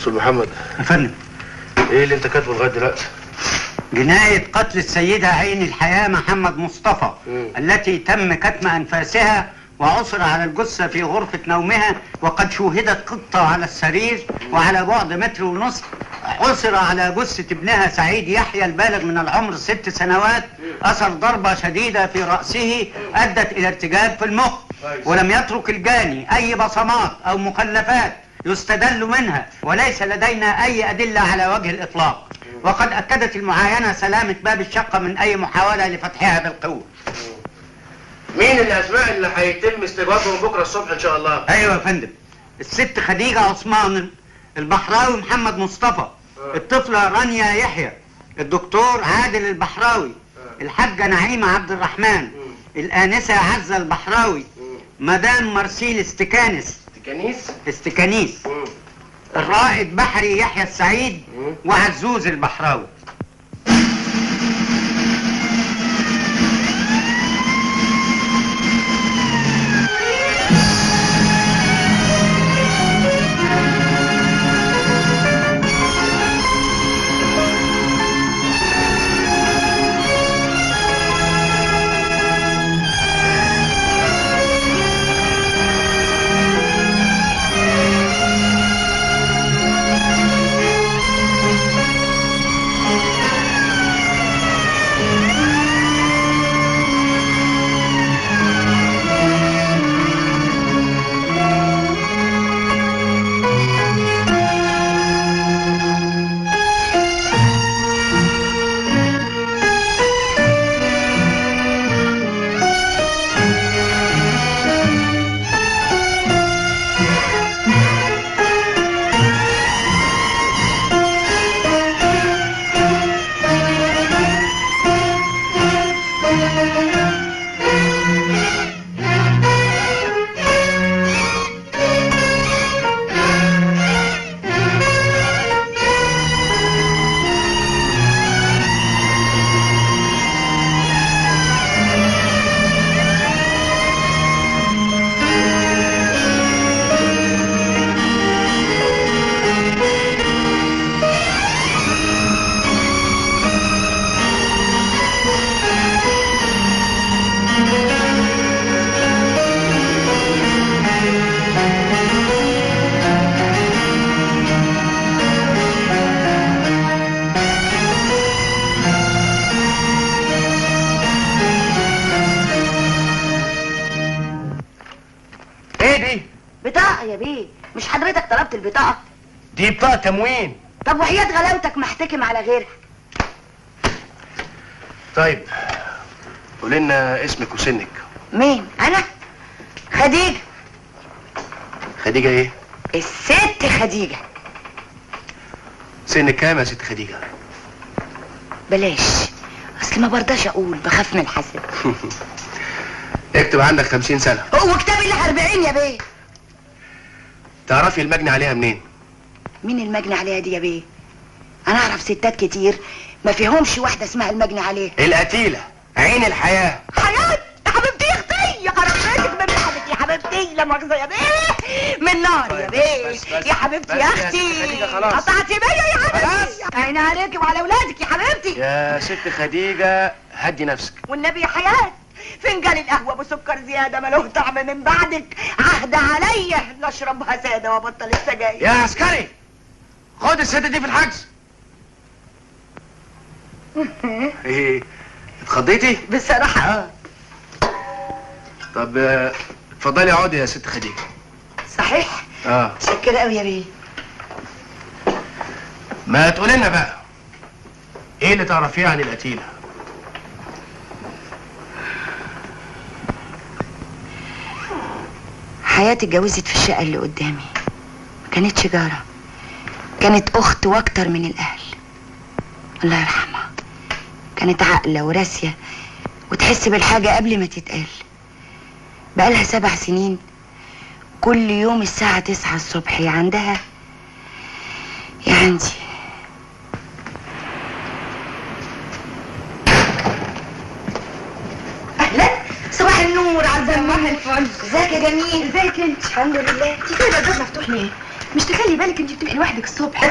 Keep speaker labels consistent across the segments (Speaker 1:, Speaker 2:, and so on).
Speaker 1: استاذ محمد.
Speaker 2: يا فندم.
Speaker 1: ايه اللي انت كاتبه لغاية دلوقتي؟
Speaker 2: جناية قتل السيدة عين الحياة محمد مصطفى التي تم كتم أنفاسها وعثر على الجثة في غرفة نومها، وقد شوهدت قطة على السرير، وعلى بعد 1.5 متر عثر على جثة ابنها سعيد يحيى البالغ من العمر 6 سنوات أثر ضربة شديدة في رأسه أدت إلى ارتجاج في المخ، ولم يترك الجاني أي بصمات أو مخلفات يستدل منها، وليس لدينا أي أدلة على وجه الإطلاق، وقد أكدت المعاينة سلامة باب الشقة من أي محاولة لفتحها بالقوة.
Speaker 1: مين الأسماء اللي هيتم استجوابهم بكرة الصبح إن شاء الله؟
Speaker 2: أيوة يا فندم، الست خديجة عثمان، البحراوي محمد مصطفى، الطفلة رانيا يحيى، الدكتور عادل البحراوي، الحاجة نعيمة عبد الرحمن، الآنسة عزة البحراوي، مدام مرسيل استكانس، استكانيس، الرائد بحري يحيى السعيد، وعزوز البحراوي.
Speaker 3: البطاقة
Speaker 1: دي بطاقة تموين.
Speaker 3: طب وحياة غلاوتك ما احتكم على غيرها.
Speaker 1: طيب قولي لنا اسمك وسنك.
Speaker 3: مين؟ أنا؟ خديجة.
Speaker 1: خديجة ايه؟
Speaker 3: الست خديجة.
Speaker 1: سنك كام يا ست خديجة؟
Speaker 3: بلاش، أصل ما برضاش أقول، بخاف من الحسد.
Speaker 1: اكتب عندك 50 سنة.
Speaker 3: هو كتابي اللي 40 يا بيه.
Speaker 1: تعرفي المجني عليها منين؟
Speaker 3: مين المجني عليها دي يا بيه؟ انا اعرف ستات كتير ما فيهمش واحدة اسمها المجني عليها.
Speaker 1: القتيله عين الحياة.
Speaker 3: حياة يا حبيبتي يا اختي، يا خربتك من حبيبتي يا حبيبتي، لا مؤاخذة يا بيه، من نار يا بيه يا حبيبتي يا اختي، قطعتي بيا يا حبيبتي، عيني عليكي وعلى اولادك يا حبيبتي.
Speaker 1: يا ست خديجة هدي نفسك.
Speaker 3: والنبي يا حياة فنجان القهوة بسكر زيادة ملوه طعم من بعدك، عهد عليا نشربها سادة وابطل السجاير.
Speaker 1: يا عسكري خد الست دي في الحجز. ايه اتخضيتي؟
Speaker 3: بصراحة
Speaker 1: طب اتفضلي اقعدي يا ست خديجة.
Speaker 3: صحيح؟ شكرا قوي يا بيه.
Speaker 1: ما تقولي لنا بقى ايه اللي تعرفيه عن القتيلة؟
Speaker 3: حياتي اتجوزت في الشقة اللي قدامي، ما كانتش جارة، كانت أخت وأكتر من الأهل. الله يرحمها، كانت عاقلة وراسية وتحس بالحاجة قبل ما تتقال. بقالها 7 سنين كل يوم الساعة 9 الصبح يا عندها يا عندي. أهلا، صباح النور على الزمان. الفل. ازيك يا جميل؟ ازيك انت؟ الحمد لله. انت سايبه الباب مفتوح ليه؟
Speaker 4: مش تخلي بالك انت بتبقي لوحدك الصبح.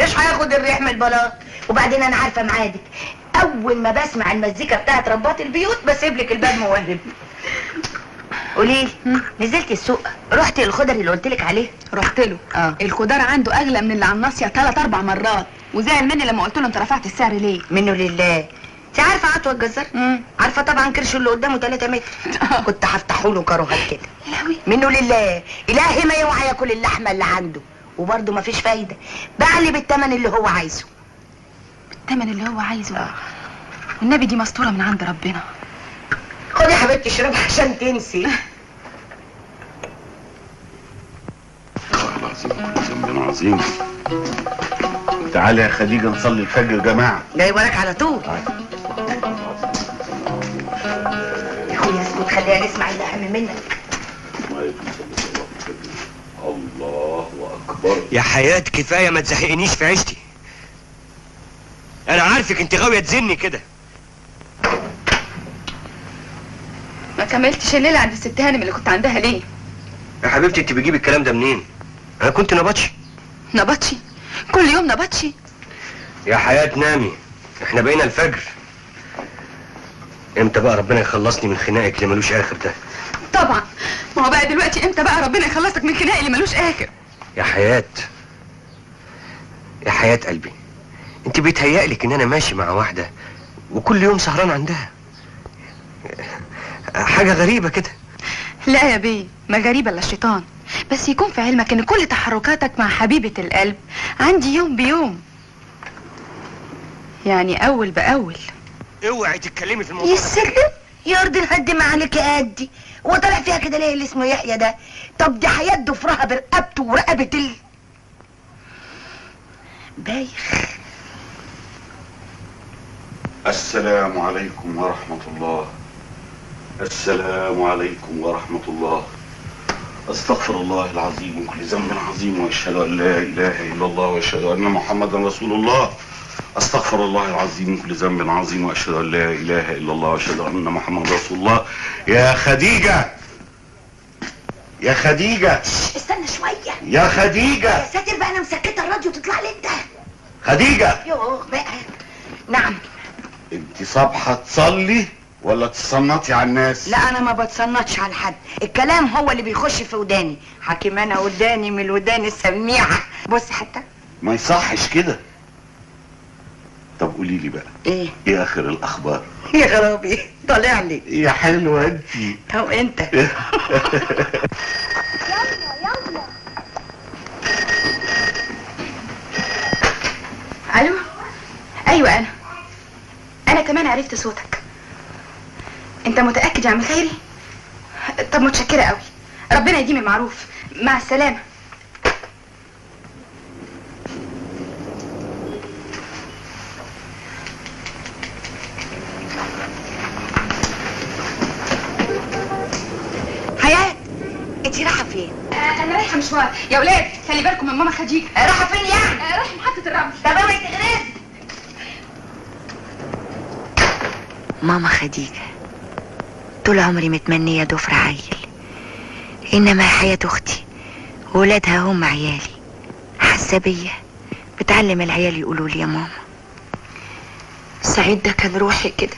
Speaker 3: ايش هياخد الريح من البلاط؟ وبعدين انا عارفه ميعادك، اول ما بسمع المزيكا بتاعت رباط البيوت بسيب لك الباب موهب. قولي لي، نزلتي السوق رحتي الخضر اللي قلت لك عليه؟
Speaker 4: رحت له. الخضار عنده اغلى من اللي على الناصية 3-4 مرات، وزعل مني لما قلت له انت رفعت السعر ليه؟
Speaker 3: منه لله. انت عارفه عطوه الجزار؟ عارفه طبعا كرشه اللي قدامه 3 متر. كنت هفتحه له كروهات كده.
Speaker 4: يا لهوي.
Speaker 3: منه لله، الهي ما يوعى ياكل اللحمة اللي عنده، وبرده مفيش فايده، بعلي بالثمن اللي هو عايزه.
Speaker 4: بالثمن اللي هو عايزه؟ والنبي دي مستورة من عند ربنا.
Speaker 3: خدي يا حبيبتي اشربها عشان تنسي.
Speaker 5: العظيم عظيم. تعالي يا خديجة نصلي الفجر يا جماعة.
Speaker 3: جاي وراك على طول. يا اخويا اسكت، خلينا نسمع اللي اهم منك.
Speaker 5: الله اكبر.
Speaker 1: يا حياة كفاية، ما تزهقنيش في عيشتي. انا عارفك انت غاويه تزني كده.
Speaker 4: ما كملتش الليلة عند الست هانم اللي كنت عندها ليه؟
Speaker 1: يا حبيبتي انت بتجيبي الكلام ده منين؟ انا كنت نبطشي.
Speaker 4: نبطشي؟ كل يوم نبطشي؟
Speaker 1: يا حياة نامي، احنا بقينا الفجر. امتى بقى ربنا يخلصني من خناقك اللي ملوش اخر ده؟
Speaker 4: طبعا، ما هو بقى دلوقتي امتى بقى ربنا يخلصك من خناقي اللي ملوش اخر؟
Speaker 1: يا حياة، يا حياة قلبي، انت بيتهيألك ان انا ماشي مع واحدة وكل يوم سهران عندها. حاجة غريبة كده.
Speaker 4: لا يا بيه، ما غريبة الا الشيطان. بس يكون في علمك ان كل تحركاتك مع حبيبة القلب عندي يوم بيوم، يعني اول باول.
Speaker 1: اوعي تتكلمي في الموضوع.
Speaker 3: يا سلام، يا ارض الهد ما عليك قدي. هو طالع فيها كده ليه اللي اسمه يحيى ده؟ طب دي حياة ضفرها برقبته ورقبة ال بايخ.
Speaker 5: السلام عليكم ورحمة الله. السلام عليكم ورحمة الله. استغفر الله العظيم من كل ذنب عظيم، واشهد ان لا اله الا الله، واشهد ان محمدا رسول الله. استغفر الله العظيم من كل ذنب عظيم، واشهد ان لا اله الا الله، واشهد ان محمدا رسول الله. يا خديجة، يا خديجة،
Speaker 3: استنى شوية
Speaker 5: يا خديجة.
Speaker 3: يا ساتر بقى، انا مسكته الراديو تطلع لي انت.
Speaker 5: خديجة.
Speaker 3: يوه بقى. نعم.
Speaker 5: انت صبحة تصلي ولا تصنطي على الناس؟
Speaker 3: لا انا ما بتصنطش على حد، الكلام هو اللي بيخش في وداني. حكيم انا وداني من الودان السميعه. بص حتى
Speaker 5: ما يصحش كده. طب قولي لي بقى ايه؟ ايه اخر الاخبار؟
Speaker 3: يا غرابي طالع لي
Speaker 5: يا حلوة انت.
Speaker 3: هو انت.
Speaker 4: يلا يلا. الو. ايوه انا كمان عرفت صوتك. انت متاكد يا عم خيري؟ طب متشكره قوي، ربنا يديم المعروف. مع السلامة.
Speaker 3: حياة، انتي رايحة فين؟
Speaker 4: انا رايحة مشوار يا ولاد، خلي بالكم من ماما خديجة.
Speaker 3: رايحة فين يعني؟
Speaker 4: رايحة محطة الرمل.
Speaker 3: طب اوعي تغرزي. ماما خديجة طول عمري متمنية ضفر عيل، إنما حياة أختي وولادها هم عيالي. حاسة بيا، بتعلم العيال يقولوا لي يا ماما.
Speaker 6: سعيد ده كان روحي كده،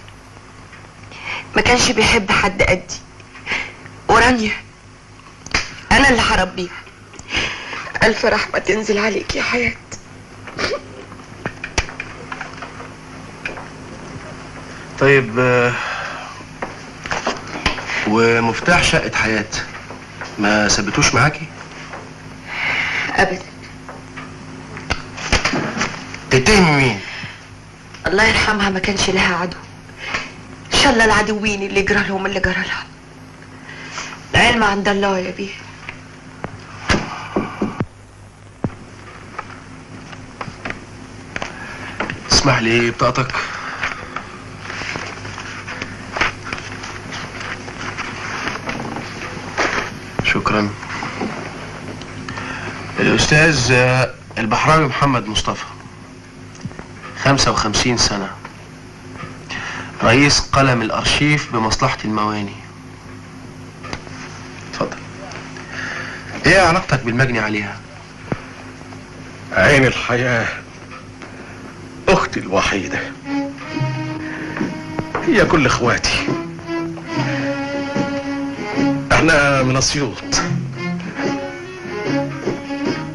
Speaker 6: ما كانش بيحب حد قدي. ورانيا أنا اللي هربيها. ألف رحمة تنزل عليك يا حياة.
Speaker 1: طيب ومفتاح شقة حياة ما ثبتوش معاكي؟
Speaker 6: أبدا.
Speaker 1: تتهمي مين؟
Speaker 6: الله يرحمها ما كانش لها عدو. إن شاء الله العدوين اللي جرى لهم اللي جرى لها. العلم عند الله يا بيه.
Speaker 1: اسمح لي بطاقتك. شكرا. الأستاذ البحراوي محمد مصطفى، 55 سنة، رئيس قلم الأرشيف بمصلحة المواني. اتفضل. ايه علاقتك بالمجني عليها؟
Speaker 5: عين الحياة اختي الوحيدة، هي كل اخواتي. احنا من اسيوط.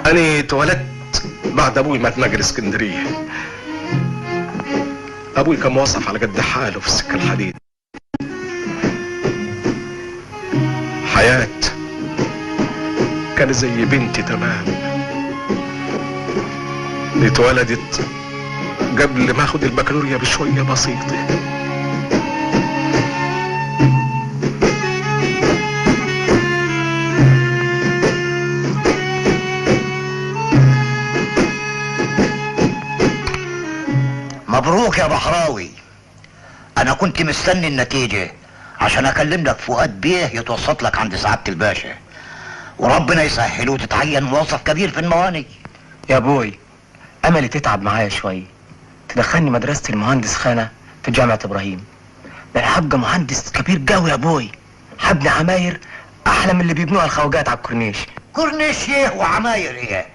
Speaker 5: انا اتولدت بعد ابوي ما اتنقل اسكندرية. ابوي كان موظف على قد حاله في السكة الحديد. حياة كانت زي بنتي تمام. اتولدت قبل ما اخد البكالوريا بشوية بسيطة.
Speaker 7: مبروك يا بحراوي، انا كنت مستني النتيجة عشان اكلم لك فؤاد بيه يتوسط لك عند سعادة الباشا، وربنا يسهله وتتعين موظف كبير في المواني.
Speaker 8: يا بوي املي تتعب معايا شوية، تدخلني مدرسة المهندس خانة في جامعة ابراهيم. ده انا هبقى مهندس كبير قوي يا بوي، هبني عماير احلى من اللي بيبنوها الخواجات على الكورنيش.
Speaker 7: كورنيش ايه وعماير ايه؟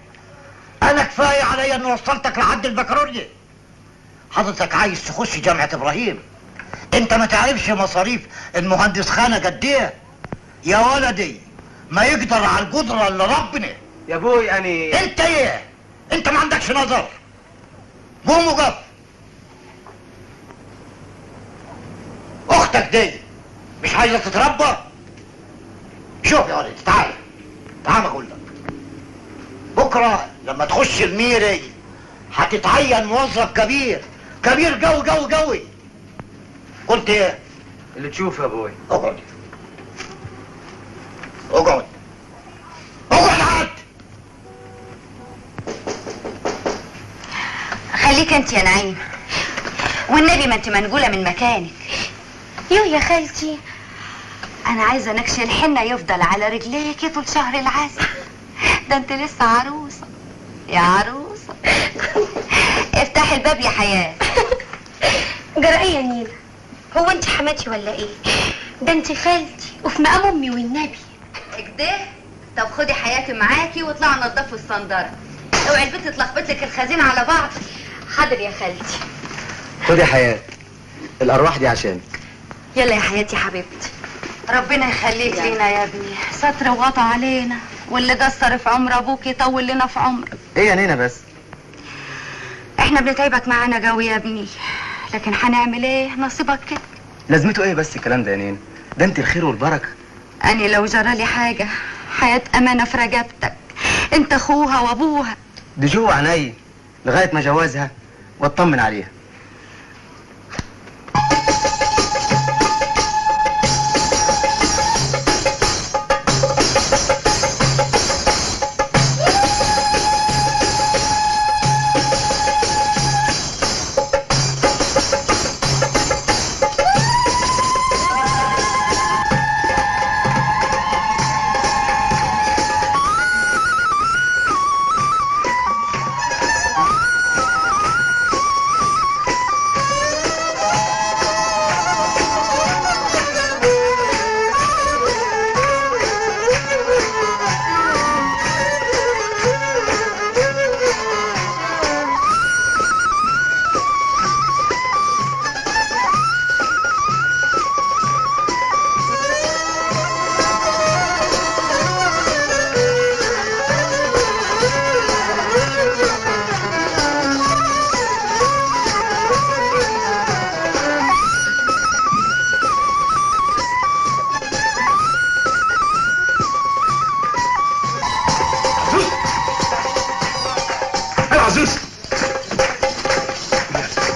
Speaker 7: انا كفاية عليا ان وصلتك لحد البكالوريا. حضرتك عايز تخش جامعة ابراهيم، انت ما تعرفش مصاريف المهندس خانة قد ايه يا ولدي. ما يقدر على القدرة اللي ربنا.
Speaker 8: يا بوي انا
Speaker 7: انت ايه؟ انت ما عندكش نظر. قوم وقف. اختك دي مش عايزة تتربى؟ شوف يا ولدي، تعال تعال اقول لك، بكرة لما تخش الميري هتتعين موظف كبير كبير قوي قوي قوي. قلت ايه؟
Speaker 8: اللي تشوفه يا ابوي.
Speaker 7: اقعد اقعد اقعد عاد.
Speaker 3: خليك انت يا نعيم، والنبي ما انت منجوله من مكانك. يو يا خالتي، انا عايزه نكش الحنة يفضل على رجليكي طول شهر العسل. ده انت لسه عروسه يا عروسه. افتحي الباب يا حياة.
Speaker 9: جرأي يا نينا، هو انت حماتي ولا ايه؟ ده انت خالتي وفي مقام امي والنبي.
Speaker 3: كده؟ طب خدي حياتي معاكي واطلعي نضفوا الصندره. اوعي البنت تلخبط لك الخزينة على بعض. حاضر يا خالتي.
Speaker 8: خدي حياة، الارواح دي عشانك.
Speaker 3: يلا يا حياتي حبيبتي. ربنا يخليك لينا يا ابني، ستر وغطى علينا، واللي قصر في عمر ابوك يطول لنا في عمرك.
Speaker 8: ايه يا نينا بس؟
Speaker 3: احنا بنتعبك معانا قوي يا ابني، لكن هنعمل ايه؟ نصيبك كده.
Speaker 8: لازمته ايه بس الكلام ده يا نينا؟ ده انت الخير والبركة.
Speaker 3: اني لو جرالي حاجة حياة امانه في رقبتك، انت اخوها وابوها.
Speaker 8: دي جوه عيني لغاية ما جوازها واطمن عليها.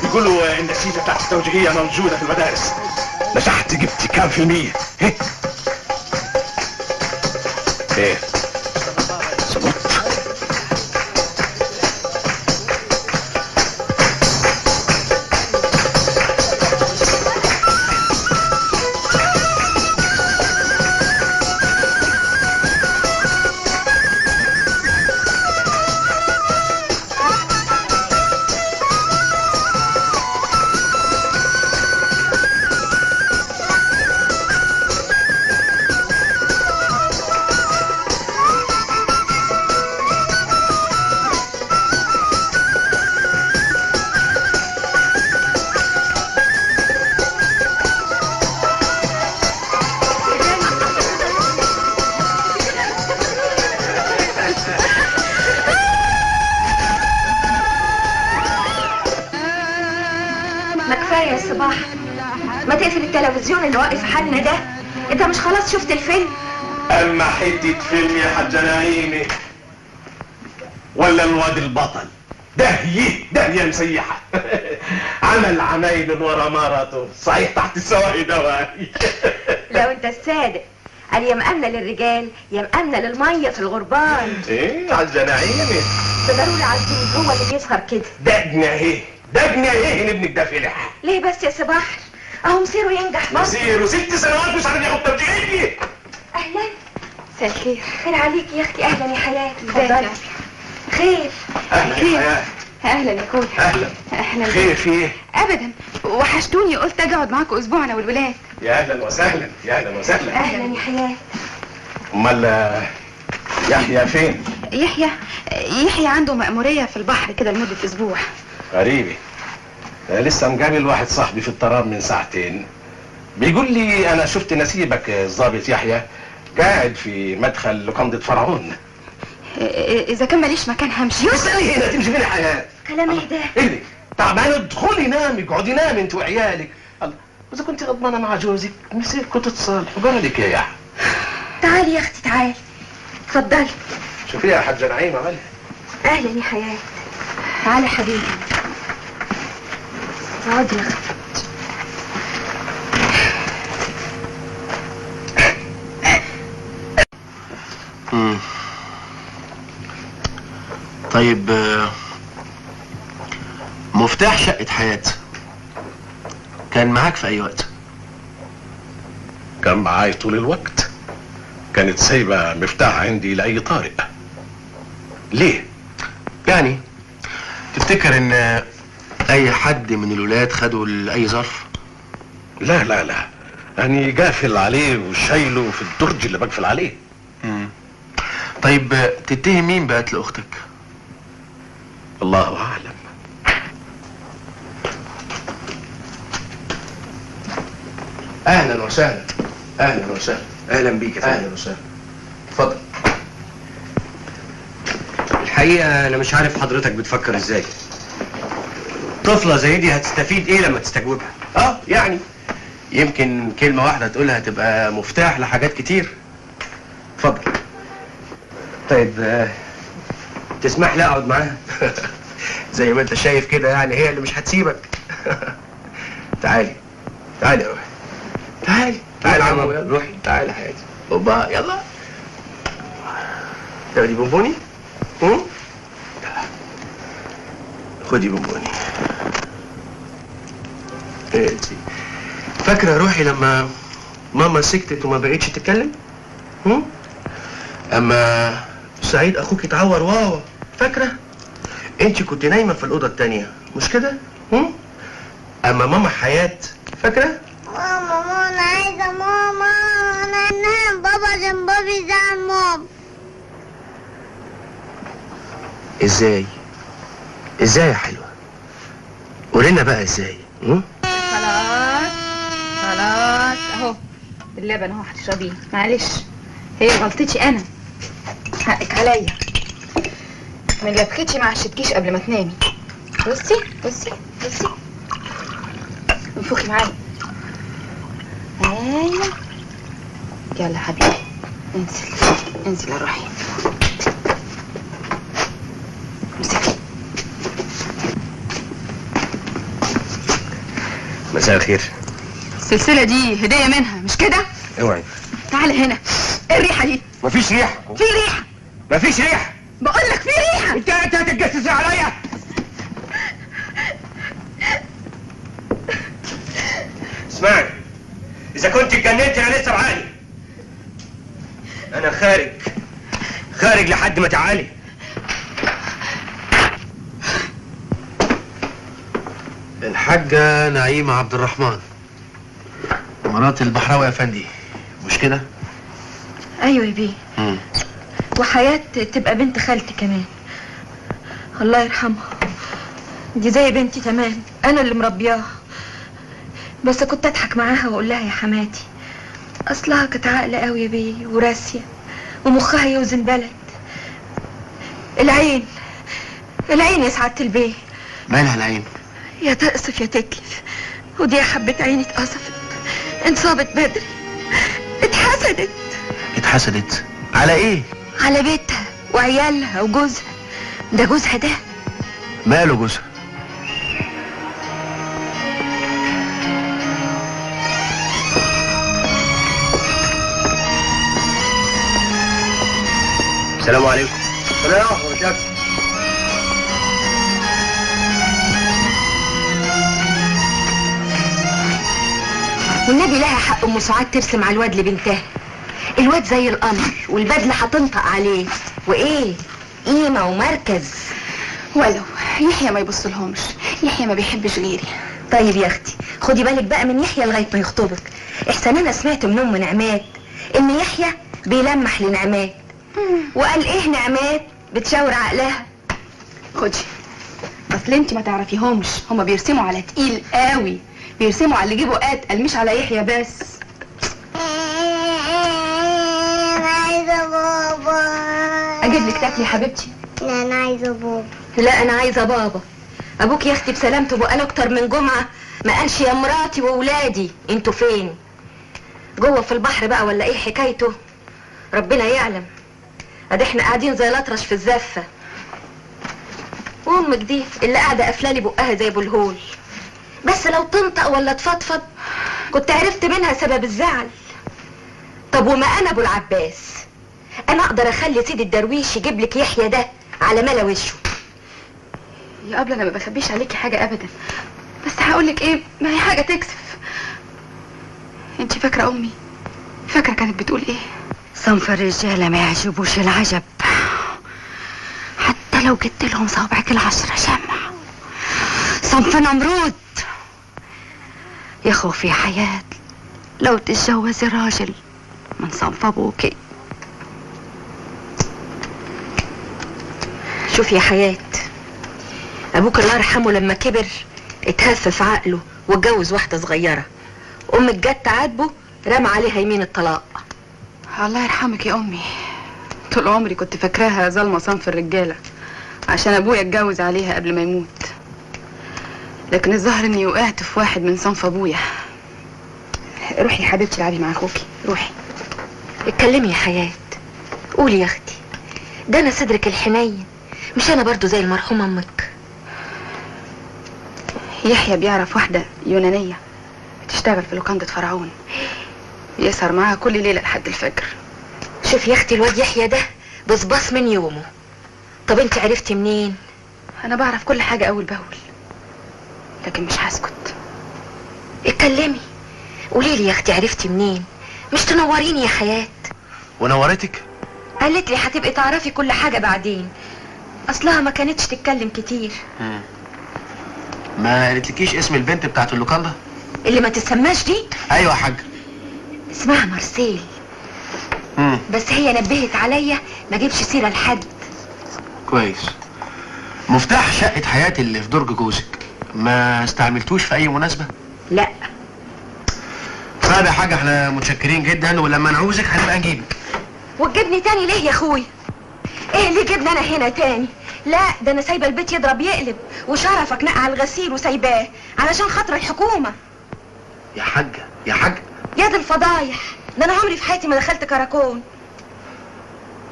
Speaker 5: بيقولوا النتيجة بتاعت التوجيهية موجودة في المدارس. نجحت، جبت كام في المية؟ ايه؟ سقطت؟
Speaker 3: ما كفاية يا صباح، ما تقفل التلفزيون اللي واقف حالنا ده. انت مش خلاص شفت الفيلم؟
Speaker 10: اما حتة فيلم يا حاجة نعيمه، ولا الواد البطل دهيه دهيه مسيحه. عمل عمايل ورا مرته، صحيح تحت السواقي دواهي.
Speaker 3: لو انت الصادق، قال يا مأمنة للرجال يا مأمنة للمية في الغربان.
Speaker 10: ايه يا حاجة نعيمه؟
Speaker 3: ده ضروري عزوز هو اللي بيسهر كده.
Speaker 10: دقنا اهي دقنا اهي ان ابنك ده فلح.
Speaker 3: ليه بس يا صباح؟ اهو مصيره ينجح برضه.
Speaker 10: مصيره 6 سنوات مش عارف ياخد توجيهي.
Speaker 3: اهلا. مساء الخير. خير عليك يا اختي. اهلا يا حياتي. اتفضلي. خير.
Speaker 10: اهلا يا حياتي.
Speaker 4: اهلا يا كولا.
Speaker 10: اهلا.
Speaker 4: اهلا.
Speaker 10: خير في ايه؟
Speaker 4: ابدا، وحشتوني، قلت اجي اقعد معاكم اسبوع انا والولاد.
Speaker 10: يا اهلا وسهلا، يا اهلا وسهلا.
Speaker 3: اهلا يا حياتي.
Speaker 10: امال يحيى فين؟
Speaker 4: يحيى عنده مأمورية في البحر كده لمدة اسبوع.
Speaker 10: غريبة، انا لسه مقابل واحد صاحبي في الترام من ساعتين، بيقول لي انا شفت نسيبك الظابط يحيى قاعد في مدخل لقمضة فرعون.
Speaker 4: اذا كان ماليش مكان همشي.
Speaker 10: استني هنا، تمشي فين يا حياة؟
Speaker 3: كلام ايه ده؟
Speaker 10: ايه تعبانة؟ ادخلي نامي، اقعدي نامي انت وعيالك. الله، واذا كنت غضبانه مع جوزك مسيركوا تتصالحوا. جرالك يا يحيى.
Speaker 3: تعالي يا اختي تعالي، اتفضلي.
Speaker 10: شوفي يا حاجة نعيمه مالها.
Speaker 3: اهلا يا حياة. تعالي يا حبيبي، اقعدي يا اختي.
Speaker 11: طيب مفتاح شقة حياة كان معاك في أي وقت؟
Speaker 10: كان معاي طول الوقت، كانت سايبة مفتاح عندي لأي طارئ. ليه؟
Speaker 11: يعني تفتكر إن أي حد من الولاد خدوا لأي ظرف؟
Speaker 10: لا لا لا، أنا قافل عليه وشايله في الدرج اللي بقفل عليه.
Speaker 11: طيب تتهم مين بقتل أختك؟
Speaker 10: الله أعلم.
Speaker 11: أهلا وسهلا. أهلا وسهلا.
Speaker 1: أهلا بيك يا فندم.
Speaker 11: أهلا وسهلا. اتفضل.
Speaker 1: الحقيقة أنا مش عارف حضرتك بتفكر إزاي. طفلة زي دي هتستفيد إيه لما تستجوبها؟
Speaker 11: يعني يمكن كلمة واحدة تقولها تبقى مفتاح لحاجات كتير. اتفضل.
Speaker 1: طيب تسمح لي أقعد معاها؟
Speaker 11: زي ما أنت شايف كده، يعني هي اللي مش هتسيبك. تعالي تعالي يا روحي، تعالي تعالي يا عمو، يلا روحي تعالي يا حياتي. اوبا يلا تاخدي بونبوني؟ خدي بونبوني. انتي فاكرة يا روحي لما ماما سكتت وما بقتش تتكلم؟ اما سعيد اخوك اتعور واوا، فاكرة؟ انتي كنت نايمة في الأوضة التانية مش كده؟ اما ماما حياة فاكرة؟
Speaker 12: ماما ماما انا عايزة ماما، انا انام بابا عشان بابي زعل ماما.
Speaker 11: ازاي؟ ازاي يا حلوة؟ قولي بقى ازاي؟
Speaker 4: خلاص خلاص اهو اللبن اهو هتشربيه. معلش هي غلطتي انا، حقك عليا. من لبختي ما عشتكيش قبل ما تنامي. بصي بصي بصي، انفخي معايا. ايوه يلا حبيبي انزل انزل يا روحي. امسكي.
Speaker 1: مساء الخير.
Speaker 4: السلسلة دي هدية منها مش كده؟
Speaker 1: اوعي.
Speaker 4: تعالى هنا. ايه الريحة دي؟
Speaker 1: مفيش ريحة.
Speaker 4: في ريحة.
Speaker 1: مفيش ريحة.
Speaker 4: بقول لك في ريحة.
Speaker 1: انت هتتجسسي عليا؟ اسمعي، إذا كنت اتجننت أنا لسه بعقلي. أنا خارج خارج لحد ما تعالي.
Speaker 11: الحاجة نعيمة عبد الرحمن مرات البحراوي يا فندي مش كده؟
Speaker 3: ايوه يا بيه. وحياة تبقى بنت خالتي كمان، الله يرحمها، دي زي بنتي تمام، انا اللي مربياها. بس كنت اضحك معاها واقول لها يا حماتي، اصلها كانت عاقلة قوي يا بيه وراسيه ومخها يوزن بلد. العين العين يا سعادة البيه.
Speaker 11: مالها العين؟
Speaker 6: يا تقصف يا تتلف، ودي يا حبة عيني اتقصفت، انصابت بدري، اتحسدت.
Speaker 11: اتحسدت على ايه؟
Speaker 6: على بيتها وعيالها وجوزها. ده جوزها ده
Speaker 11: ماله جوزها؟
Speaker 1: السلام عليكم.
Speaker 7: السلام عليكم.
Speaker 3: والنبي لها حق ام سعاد ترسم على الواد لبنتها. الواد زي القمر والبدله هتنطق عليه، وايه قيمة ومركز.
Speaker 4: ولو يحيى ما يبصلهمش، يحيى ما بيحبش غيري.
Speaker 3: طيب يا اختي خدي بالك بقى من يحيى لغاية ما يخطبك. احسن انا سمعت من ام نعمات ان يحيى بيلمح لنعمات، وقال ايه نعمات بتشاور عقلها.
Speaker 4: خدي، اصل انت ما تعرفيهمش، هما بيرسموا على تقيل قوي، بيرسموا على اللي جيبه اتقل مش على يحيى بس.
Speaker 12: انا عايزه بابا.
Speaker 4: اجيب لك تاكلي يا حبيبتي؟
Speaker 12: لا انا عايزه بابا.
Speaker 3: لا انا عايزه بابا. ابوك يا اختي بسلامته بقاله اكتر من جمعه ما قالش يا مراتي واولادي انتوا فين؟ جوه في البحر بقى ولا ايه حكايته؟ ربنا يعلم. ادي احنا قاعدين زي الاطرش في الزفه، وامك دي اللي قاعدة قافله لي بقها زي ابو الهول. بس لو تنطق ولا تفضفض كنت عرفت منها سبب الزعل. طب وما انا ابو العباس، انا اقدر اخلي سيد الدرويش يجيب لك يحيى ده على ملا وشه.
Speaker 4: يا ابله انا ما بخبيش عليكي حاجة ابدا، بس هقول لك ايه، ما هي حاجة تكسف. انت فاكره امي؟ فاكره كانت بتقول ايه؟
Speaker 3: صنف الرجالة ما يعجبوش العجب، حتى لو جبت لهم صوابعك العشرة شمع. صنف نمرود. يا خوفي يا حياة لو تتجوزي راجل من صنف ابوكي. شوفي يا حياة، ابوك الله يرحمه لما كبر اتهفف عقله واتجوز واحدة صغيرة. امك جت تعاتبه رمى عليها يمين الطلاق.
Speaker 4: الله يرحمك يا امي، طول عمري كنت فاكراها ظالمه صنف الرجالة عشان ابويا اتجوز عليها قبل ما يموت، لكن الظاهر اني وقعت في واحد من صنف ابويا. روحي يا حبيبتي العبي مع اخوكي، روحي.
Speaker 3: اتكلمي يا حياة، قولي يا اختي، ده انا صدرك الحنين، مش انا برضو زي المرحومة امك؟
Speaker 4: يحيى بيعرف واحدة يونانية بتشتغل في لوكانده فرعون، يسهر معاها كل ليلة لحد الفجر.
Speaker 3: شوف يا اختي الواد يحيى ده بصباص من يومه. طب انت عرفتي منين؟
Speaker 4: انا بعرف كل حاجة اول باول، لكن مش هسكت.
Speaker 3: اتكلمي، قولي لي يا اختي عرفتي منين؟ مش تنوريني يا حياة.
Speaker 11: ونورتك؟
Speaker 3: قالت لي هتبقي تعرفي كل حاجة بعدين، اصلها ما كانتش تتكلم كتير.
Speaker 11: ما قالتلكيش اسم البنت بتاعت اللوكاندا؟
Speaker 3: اللي ما تسماش دي؟
Speaker 11: ايوه يا حاج،
Speaker 3: اسمها مارسيل. بس هي نبهت عليا ما اجيبش سيره لحد.
Speaker 11: كويس. مفتاح شقه حياتي اللي في درج جوزك ما استعملتوش في اي مناسبة؟
Speaker 3: لا.
Speaker 11: طيب يا حاج احنا متشكرين جدا، ولما نعوزك هنبقى نجيبك.
Speaker 3: وتجيبني تاني ليه يا اخويا؟ ايه اللي جبني انا هنا تاني؟ لا ده انا سايبه البيت يضرب يقلب، وشرفك نقع الغسيل وسايباه علشان خاطر الحكومة.
Speaker 11: يا حاجة يا حاجة،
Speaker 3: يا دي الفضايح، ده انا عمري في حياتي ما دخلت كراكون.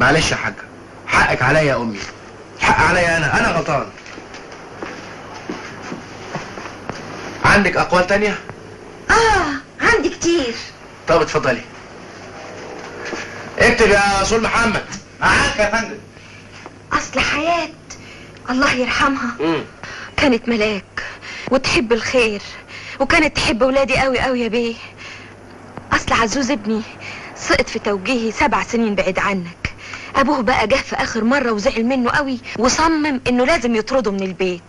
Speaker 11: معلش يا حاجة، حقك عليا يا امي، حق عليا، انا غلطان. عندك اقوال تانية؟
Speaker 3: عندي كتير.
Speaker 11: طب اتفضلي. اكتب يا رسول محمد.
Speaker 7: معاك يا فندم.
Speaker 3: اصل حياة الله يرحمها كانت ملاك وتحب الخير، وكانت تحب ولادي قوي قوي يا بيه. اصل عزوز ابني سقط في توجيهي 7 سنين بعيد عنك. ابوه بقى جه في اخر مرة وزعل منه قوي وصمم انه لازم يطرده من البيت.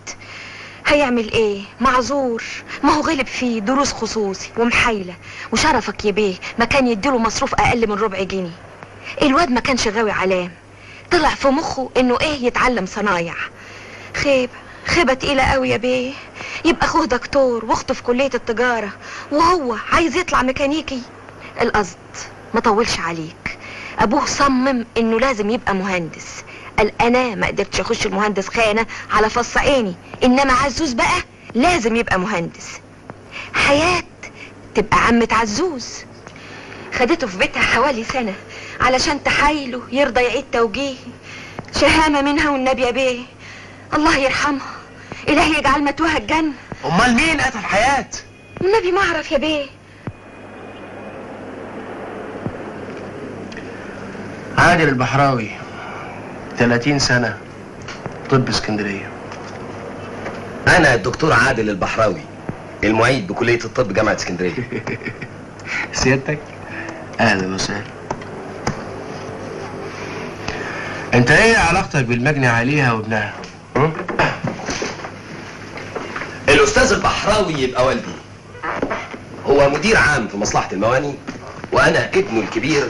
Speaker 3: هيعمل ايه؟ معذور، ما هو غلب فيه دروس خصوصي ومحايله، وشرفك يا بيه ما كان يديله مصروف اقل من ربع جنيه. الواد ما كانش غاوي علام، طلع في مخه انه ايه يتعلم صنايع. خيبه خيبه تقيلة قوي يا بيه. يبقى اخوه دكتور واخته في كليه التجارة وهو عايز يطلع ميكانيكي. القصد ما طولش عليك، ابوه صمم انه لازم يبقى مهندس. قال انا ما قدرتش اخش المهندس خانه على فص عيني، انما عزوز بقى
Speaker 6: لازم يبقى مهندس. حياة تبقى عمة عزوز. خدته في بيتها حوالي سنة علشان تحايله يرضى يعيد توجيهي. شهامة منها والنبي يا بيه، الله يرحمها، إلهي يجعل متوها الجنة.
Speaker 11: أمال مين قتل حياة؟
Speaker 6: والنبي ما أعرف يا بيه.
Speaker 11: عادل البحراوي، 30 سنة، طب اسكندرية.
Speaker 1: أنا الدكتور عادل البحراوي، المعيد بكلية الطب جامعة اسكندرية.
Speaker 11: سيادتك؟ أهلا وسهلا. أنت إيه علاقتك بالمجني عليها وابنها؟
Speaker 1: الأستاذ البحراوي يبقى والدي. هو مدير عام في مصلحة المواني، وأنا ابنه الكبير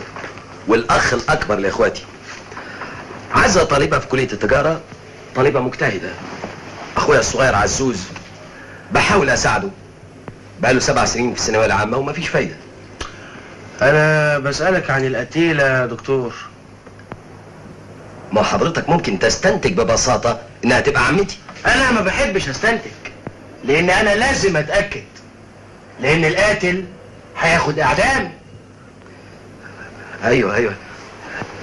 Speaker 1: والأخ الأكبر لإخواتي. عزة طالبة في كلية التجارة، طالبة مجتهدة. أخويا الصغير عزوز بحاول أساعده، بقاله 7 سنين في الثانوية العامة ومفيش فايدة.
Speaker 11: أنا بسألك عن القتيلة يا دكتور.
Speaker 1: ما حضرتك ممكن تستنتج ببساطة إنها تبقى عمتي.
Speaker 11: أنا ما بحبش أستنتج، لأن أنا لازم أتأكد، لأن القاتل هياخد إعدام.
Speaker 1: أيوه،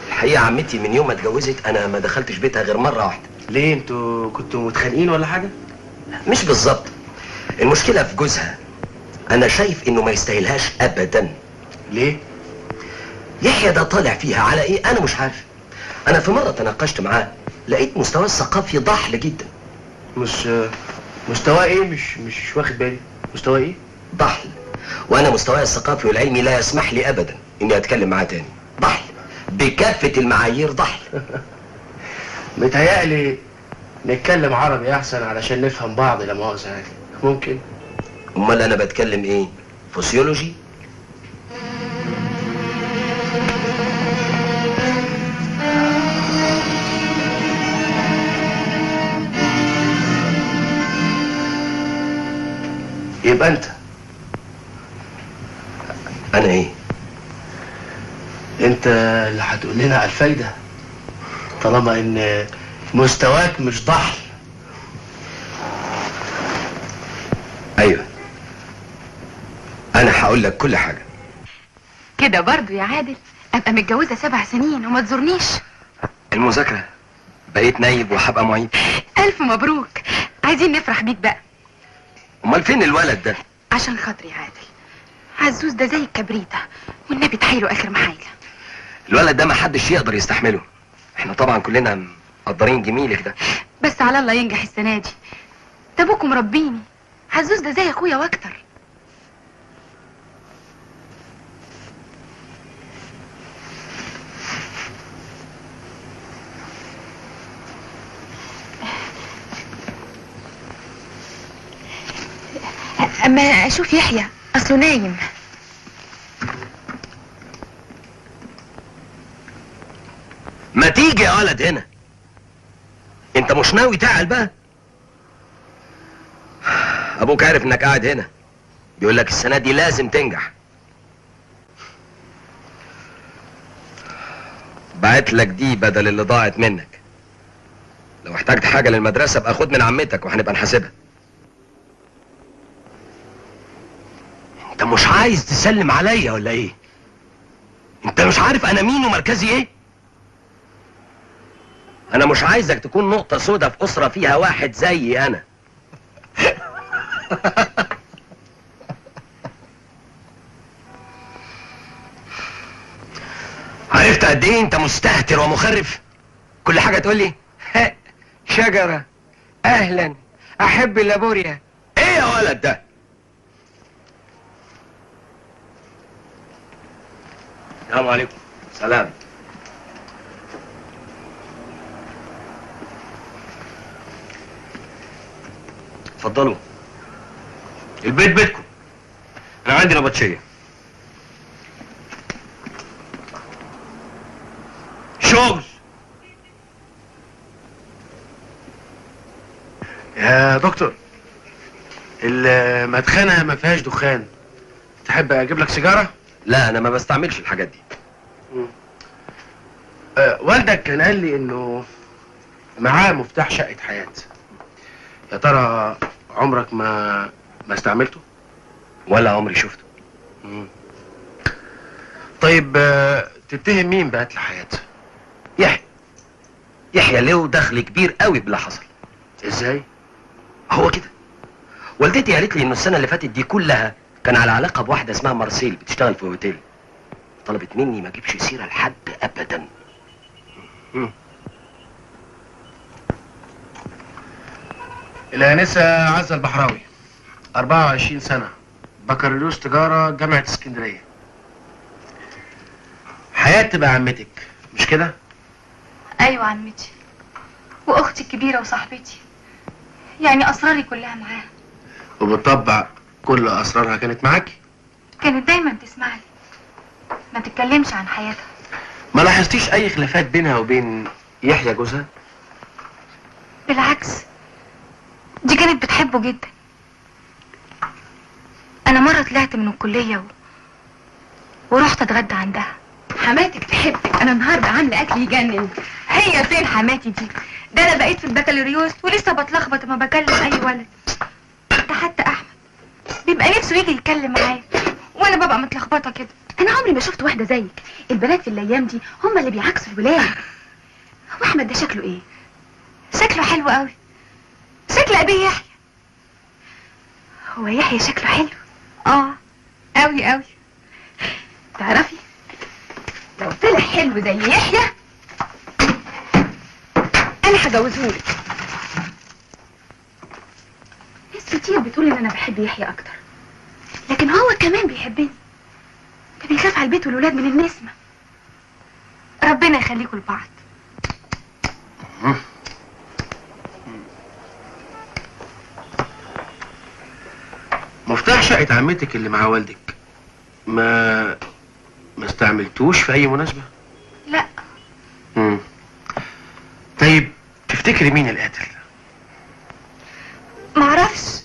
Speaker 1: الحقيقة عمتي من يوم ما اتجوزت أنا ما دخلتش بيتها غير مرة واحدة.
Speaker 11: ليه؟ انتوا كنتوا متخانقين ولا حاجة؟
Speaker 1: مش بالظبط، المشكلة في جوزها. أنا شايف إنه ما يستاهلهاش أبدا.
Speaker 11: ليه؟
Speaker 1: يحيى ده طالع فيها على إيه؟ أنا مش عارف. أنا في مرة تناقشت معاه، لقيت مستواه الثقافي ضحل جدا.
Speaker 11: مش مستواه إيه؟ مش واخد بالي. مستواه إيه؟
Speaker 1: ضحل. وأنا مستواي الثقافي والعلمي لا يسمح لي أبدا إني أتكلم معاه تاني. ضحل بكافة المعايير، ضحل.
Speaker 11: متهيألي نتكلم عربي أحسن علشان نفهم بعض، لا مؤاخذة يعني. ممكن؟
Speaker 1: أمال أنا بتكلم إيه؟ فسيولوجي؟
Speaker 11: يبقى أنت.
Speaker 1: أنا إيه؟
Speaker 11: أنت اللي هتقول لنا على الفايدة، طالما إن مستواك مش ضحل.
Speaker 1: أيوه، أنا هقول لك كل حاجة.
Speaker 4: كده برضو يا عادل أبقى متجوزة 7 سنين وما تزورنيش؟
Speaker 1: المذاكرة، بقيت نايب وهبقى معيد.
Speaker 4: ألف مبروك، عايزين نفرح بيك بقى.
Speaker 1: أمال فين الولد ده؟
Speaker 4: عشان خاطري يا عادل، عزوز ده زي الكبريتة، والنبي تحايله آخر محايلة.
Speaker 1: الولد ده ما حدش يقدر يستحمله. احنا طبعا كلنا مقدرين جميلك ده،
Speaker 4: بس على الله ينجح السنة دي. ده ابوكم مربيني، عزوز ده زي اخويا واكتر. اما اشوف يحيى اصله نايم.
Speaker 1: ما تيجي يا ولد هنا، انت مش ناوي تعال بقى؟ ابوك عارف انك قاعد هنا، بيقول لك السنة دي لازم تنجح. بعت لك دي بدل اللي ضاعت منك. لو احتجت حاجة للمدرسة ابقى خد من عمتك وهنبقى نحاسبها. انت مش عايز تسلم عليا ولا ايه؟ انت مش عارف انا مين ومركزي ايه؟ انا مش عايزك تكون نقطة سودة في اسرة فيها واحد زيي انا. عرفت قد ايه انت مستهتر ومخرف؟ كل حاجة تقولي شجرة، اهلا، احب اللابوريا. ايه يا ولد ده؟ السلام عليكم. سلام. اتفضلوا، البيت بيتكم، انا عندي نبطشيه. شغل
Speaker 11: يا دكتور. المدخنه ما فيهاش دخان، تحب اجيب لك سيجارة؟
Speaker 1: لا، انا ما بستعملش الحاجات دي.
Speaker 11: والدك كان قال لي انه معاه مفتاح شقه حياة. يا ترى عمرك ما استعملته؟
Speaker 1: ولا عمري شفته.
Speaker 11: طيب تتهم مين بقتل حياة؟
Speaker 1: يحيى. يحيى له دخل كبير قوي باللي حصل.
Speaker 11: ازاي؟
Speaker 1: هو كده. والدتي قالت لي انه السنة اللي فاتت دي كلها كان على علاقة بواحدة اسمها مارسيل بتشتغل في اوتيل. طلبت مني ما اجيبش سيره لحد ابدا.
Speaker 11: الانسة عزه البحراوي، 24 سنة، بكالوريوس تجارة جامعه اسكندرية. حياة تبقى عمتك مش كده؟
Speaker 4: ايوه عمتي، واختي الكبيرة وصاحبتي، يعني اسراري كلها معاها.
Speaker 11: وبالطبع كل اسرارها كانت معاكي؟
Speaker 4: كانت دايما تسمع لي، ما تتكلمش عن حياتها.
Speaker 11: ما لاحظتيش اي خلافات بينها وبين يحيى جوزها؟
Speaker 4: بالعكس، دي كانت بتحبه جدا. انا مرة طلعت من الكلية ورحت اتغدى عندها. حماتك تحبك، انا النهارده عامله اكل يجنن. هي فين حماتي دي؟ ده انا بقيت في البكالوريوس ولسه بتلخبط لما بكلم اي ولد. ده حتى احمد بيبقى نفسه يجي يتكلم معايا وانا ببقى متلخبطه كده. انا عمري ما شفت واحدة زيك. البنات في الايام دي هم اللي بيعاكسوا الولاد. هو احمد ده شكله ايه؟ شكله حلو قوي، شكل ابي يحيى. هو يحيى شكله حلو؟ اه قوي قوي. تعرفي لو طلع حلو زي يحيى انا هجوزهولك. ناس كتير بتقول ان انا بحب يحيى اكتر، لكن هو كمان بيحبني. ده بيخاف على البيت والولاد من النسمه. ربنا يخليكوا لبعض.
Speaker 11: مفتاح شقة عمتك اللي مع والدك ما استعملتوش في اي مناسبة؟
Speaker 4: لا.
Speaker 11: طيب تفتكري مين القاتل؟
Speaker 4: معرفش.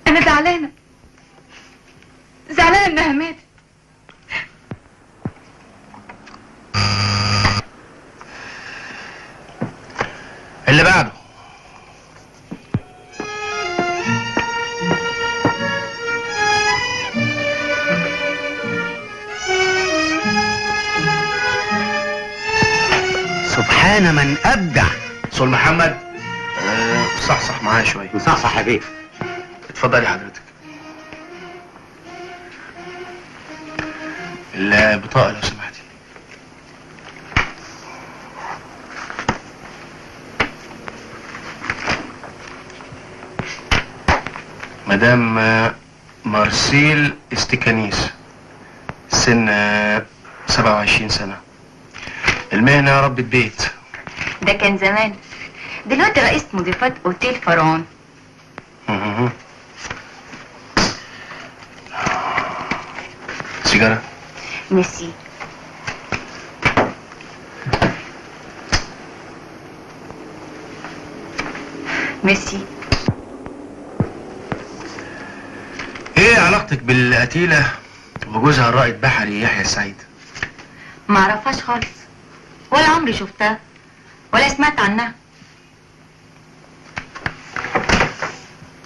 Speaker 4: انا زعلانة، زعلانة انها ماتت.
Speaker 11: اللي بعده.
Speaker 2: سبحان من ابدع.
Speaker 11: سول محمد، صحصح معايا شوية.
Speaker 2: صحصح يا بيه.
Speaker 11: اتفضلي حضرتك. البطاقة لو سمحتي. مدام مارسيل استكانيس، سن 27 سنة، المهنة ربة بيت.
Speaker 3: ده كان زمان، دلوقتي رئيس مضيفات اوتيل فرعون.
Speaker 11: سيجارة؟
Speaker 3: ميرسي. ميرسي.
Speaker 11: ايه علاقتك بالقتيلة وجوزها الرائد بحري يحيى السعيد؟
Speaker 3: معرفهاش خالص، ولا عمري شفتها ولا سمعت عنها.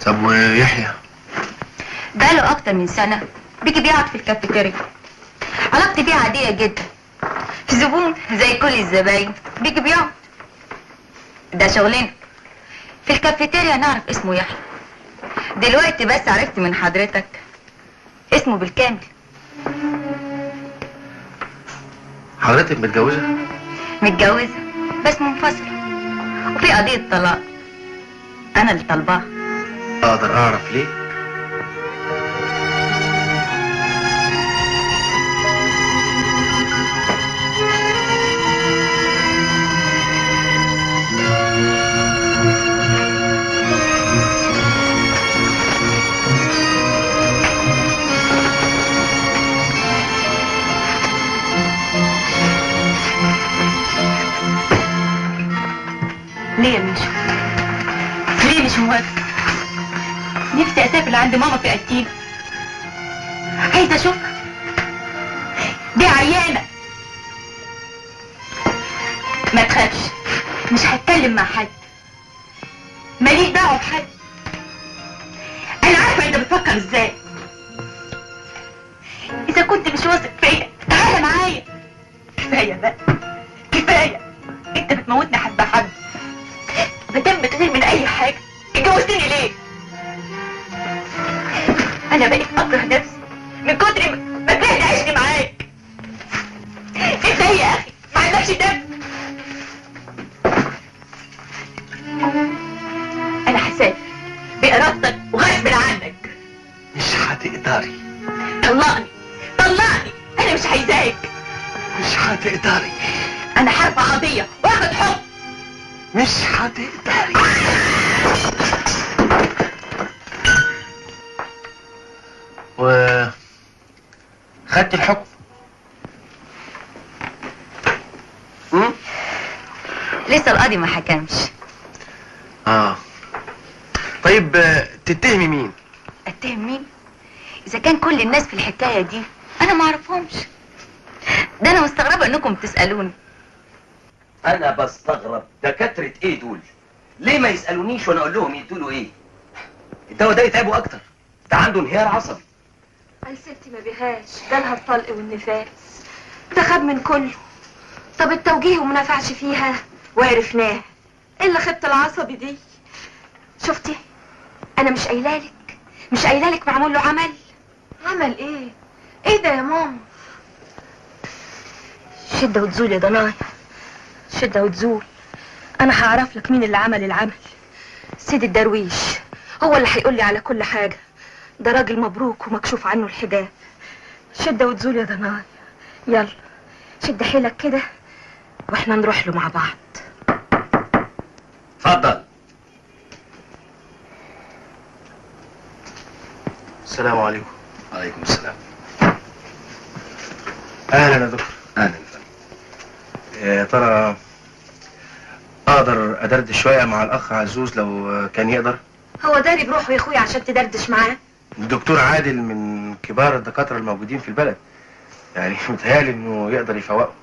Speaker 11: طب ويحيى؟
Speaker 3: بقاله اكتر من سنة بيجي بيقعد في الكافيتيريا. علاقتي بيه عادية جدا، زبون زي كل الزباين بيجي بيقعد. ده شغلنا في الكافيتيريا، نعرف اسمه يحيى. دلوقتي بس عرفت من حضرتك اسمه بالكامل.
Speaker 11: حضرتك متجوزة؟
Speaker 3: متجوزة بس منفصلة، وفي قضية طلاق أنا اللي طالباها.
Speaker 11: أقدر أعرف ليه؟
Speaker 6: ليه يا ميشو؟ ليه مش موافق؟ نفسي اسافر عند ماما في قتيل، عايزه اشوفها، دي عيانه. ما تخافش، مش هتكلم مع حد، ماليش دعوه بحد. بتفكر ازاي؟ اذا كنت مش واثق فيا تعالى معايا. كفاية بقى، كفاية، انت بتموتني حبه حبه. ما دام بتغير من اي حاجة اتجوزتني ليه؟ انا بقيت اكره نفسي من كتر ما كرهت عيشتي معاك. انت ايه يا اخي؟ ما عندكش دم. انا هسافر بارادتك وغصب عنك.
Speaker 1: مش هتقدري.
Speaker 6: طلقني طلقني، انا مش عايزاك.
Speaker 1: مش هتقدري.
Speaker 6: انا هرفع قضية واخد حكم.
Speaker 1: مش هتقدري.
Speaker 11: و خدت الحكم؟
Speaker 3: لسه القاضي ما حكمش.
Speaker 11: طيب تتهمي مين؟
Speaker 3: اتهم مين؟ اذا كان كل الناس في الحكاية دي انا ما اعرفهمش. ده انا مستغربه انكم بتسالوني.
Speaker 1: انا بستغرب دكاترة ايه دول؟ ليه ما يسالونيش وانا اقول لهم يدوا له ايه؟ الدواء ده يتعبه اكتر، ده عنده انهيار عصبي.
Speaker 6: قال ستي ما بيهاش، جالها الطلق والنفاس، ده خاب من كله. طب التوجيه وما نفعش فيها وعرفناه، ايه اللي خبط العصبي دي؟ شفتي؟ انا مش قايلالك، مش قايلالك معمول له عمل.
Speaker 4: عمل ايه؟ ايه ده يا ماما؟
Speaker 6: شده وتزول يا ضنايا، شده وتزول. انا هعرف لك مين اللي عمل العمل. سيد الدرويش هو اللي هيقول لي على كل حاجة. ده راجل مبروك ومكشوف عنه الحجاب. شده وتزول يا ضنايا، يلا شد حيلك كده واحنا نروح له مع بعض.
Speaker 1: اتفضل.
Speaker 11: السلام عليكم.
Speaker 1: وعليكم السلام.
Speaker 11: اهلا يا دكتور.
Speaker 1: اهلا.
Speaker 11: يا ترى اقدر ادردش شوية مع الاخ عزوز لو كان يقدر؟
Speaker 6: هو داري بروحه يا اخويا عشان تدردش معاه؟
Speaker 11: الدكتور عادل من كبار الدكاترة الموجودين في البلد، يعني متهيألي انه يقدر يفوقه.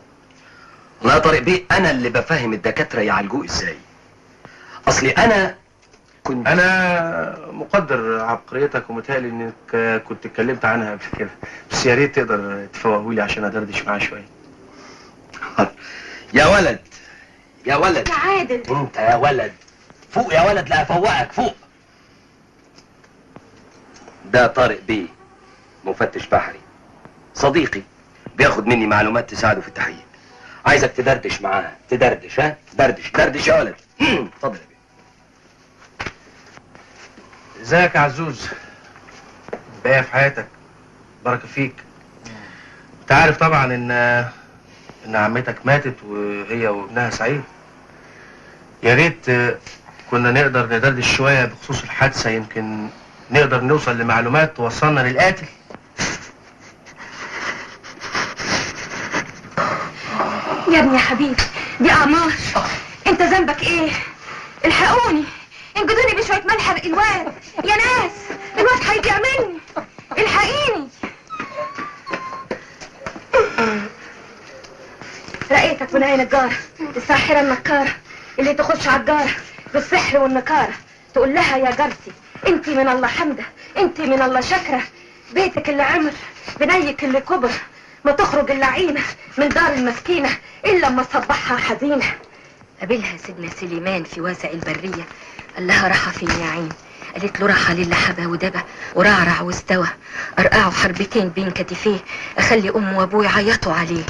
Speaker 1: والله يا طارق بيه انا اللي بفهم الدكاترة يعالجوه ازاي. اصلي انا كنت
Speaker 11: انا مقدر عبقريتك ومتهيألي انك كنت اتكلمت عنها قبل كده، بس يا ريت تقدر تفوقهولي عشان ادردش معاه شوية.
Speaker 1: يا ولد يا ولد
Speaker 6: يا عادل،
Speaker 1: انت يا ولد فوق يا ولد، لا افوقك فوق. ده طارق بيه مفتش بحري صديقي، بياخد مني معلومات تساعده في التحقيق. عايزك تدردش معاه، تدردش. ها دردش دردش يا ولد. اتفضل يا بيه.
Speaker 11: ازيك يا عزوز؟ باقي في حياتك، بركة فيك. انت عارف طبعا ان عمتك ماتت وهي وابنها سعيد. يا ريت كنا نقدر ندردش شوية بخصوص الحادثة، يمكن نقدر نوصل لمعلومات توصلنا للقاتل.
Speaker 6: يا ابني يا حبيبي دي اعمار، انت ذنبك ايه؟ الحقوني، انجدوني بشوية ملح الواد. يا ناس الواد هيضيع مني، الحقيني. رأيتك من عين الجارة الساحرة النكارة اللي تخش على الجارة بالسحر والنكارة، تقول لها يا جارتي انت من الله حمدة، انت من الله شاكرة، بيتك اللي عمر بنيك اللي كبر، ما تخرج اللعينة من دار المسكينة إلا لما تصبحها حزينة. قابلها سيدنا سليمان في واسع البرية، قال لها راحة فين يا عين؟ قالت له راحة للي حبا ودبا ورعرع واستوى، أرقعه حربتين بين كتفيه، أخلي أمه وأبوه يعيطوا عليه.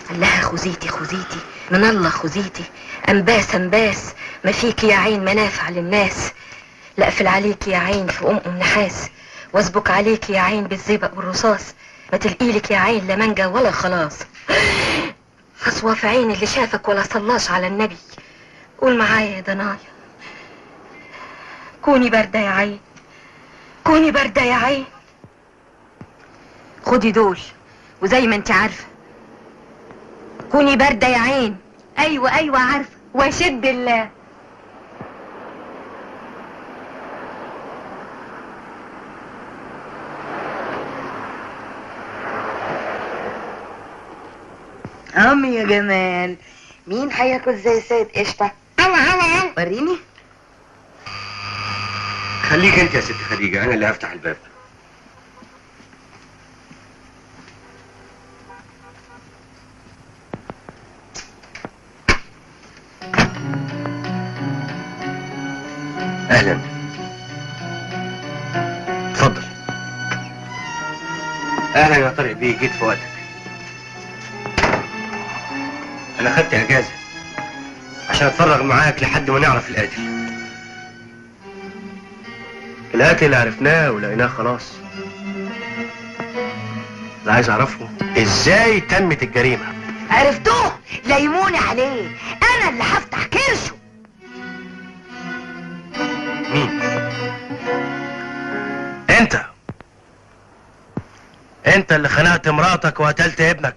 Speaker 6: قال لها خزيتي خزيتي من الله خزيتي، أنباس أنباس ما فيك يا عين منافع للناس، لا أقفل عليك يا عين في أم نحاس، واسبك عليك يا عين بالزئبق والرصاص، ما تلقيلك يا عين لا منجا ولا خلاص. حصوة في عين اللي شافك ولا صلاش على النبي. قول معايا يا ضنايا، كوني باردة يا عين، كوني باردة يا عين. خدي دول وزي ما انت عارفة كوني باردة يا عين.
Speaker 9: ايوه ايوه عارفة، واشد الله.
Speaker 3: أمي يا جمال، مين هياكل زي سيد قشطة؟
Speaker 12: أنا أنا أنا.
Speaker 3: وريني.
Speaker 1: خليك أنت يا ست خديجة، أنا اللي هفتح الباب.
Speaker 11: اهلا يا طارق بيه، جيت في وقتك. انا خدت اجازه عشان اتفرغ معاك لحد ما نعرف القاتل. القاتل اللي عرفناه ولقيناه خلاص. اللي عايز اعرفه ازاي تمت الجريمة.
Speaker 3: عرفتوه؟ ليموني عليه، انا اللي هفتح كرشه.
Speaker 11: مين؟ انت. انت اللي خنقت مراتك وقتلت ابنك.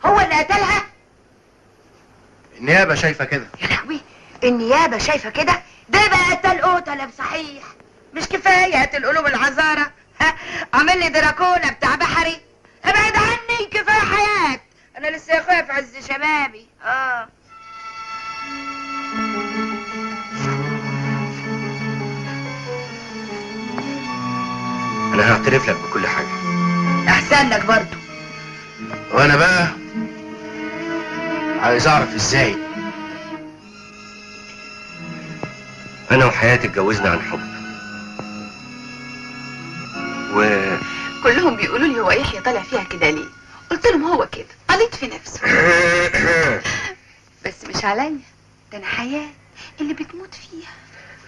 Speaker 3: هو اللي قتلها؟
Speaker 11: النيابة شايفه كده.
Speaker 3: يا لهوي، النيابة شايفه كده؟ ده بقى قتل قتله بصحيح. مش كفاية قتل قلوب العذاره؟ ها، عامل لي دراكولا بتاع بحري. ابعد عني، كفاية حياة، انا لسه يا اخويا في عز شبابي.
Speaker 11: انا هعترف لك بكل حاجة.
Speaker 3: احسن لك برضو.
Speaker 11: وانا بقى عايز اعرف ازاي. انا وحياتي اتجوزنا عن حب، و
Speaker 4: كلهم بيقولوا لي هو يحيى طالع فيها كده ليه؟ قلت لهم هو كده قليت في نفسه. بس مش عليا، ده انا حياة اللي بتموت فيها.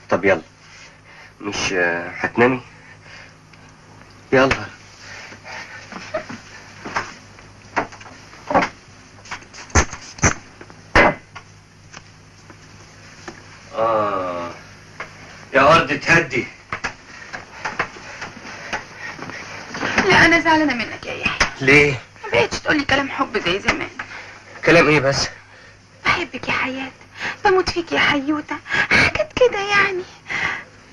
Speaker 11: طب يلا، مش هتنامي؟ يلا. يا أرض تهدي.
Speaker 4: لا أنا زعلانة منك يا يحيى.
Speaker 11: ليه؟
Speaker 4: ما بقتش تقولي كلام حب زي زمان.
Speaker 11: كلام إيه بس؟
Speaker 4: بحبك يا حياة، بموت فيك يا حيوتة، حاجات كده يعني.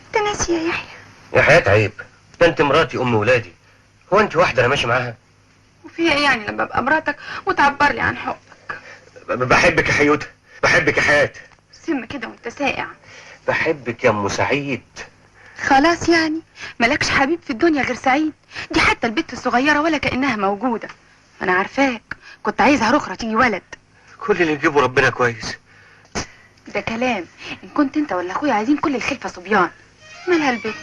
Speaker 4: أنت ناسي يا يحيى؟
Speaker 11: يا حياة عيب، ده أنت مراتي أم ولادي. هو أنت واحدة أنا ماشي معاها؟
Speaker 4: وفيها إيه يعني لما أبقى مراتك وتعبر لي عن حبك؟
Speaker 11: بحبك يا حيوتة، بحبك يا حياة.
Speaker 4: سم كده وأنت ساقع.
Speaker 11: بحبك يا ام سعيد.
Speaker 4: خلاص يعني مالكش حبيب في الدنيا غير سعيد؟ دي حتى البت الصغيرة ولا كانها موجودة. انا عارفاك كنت عايزها رخره تيجي ولد.
Speaker 11: كل اللي يجيبه ربنا كويس.
Speaker 4: ده كلام، ان كنت انت ولا اخويا عايزين كل الخلفة صبيان. مالها البت؟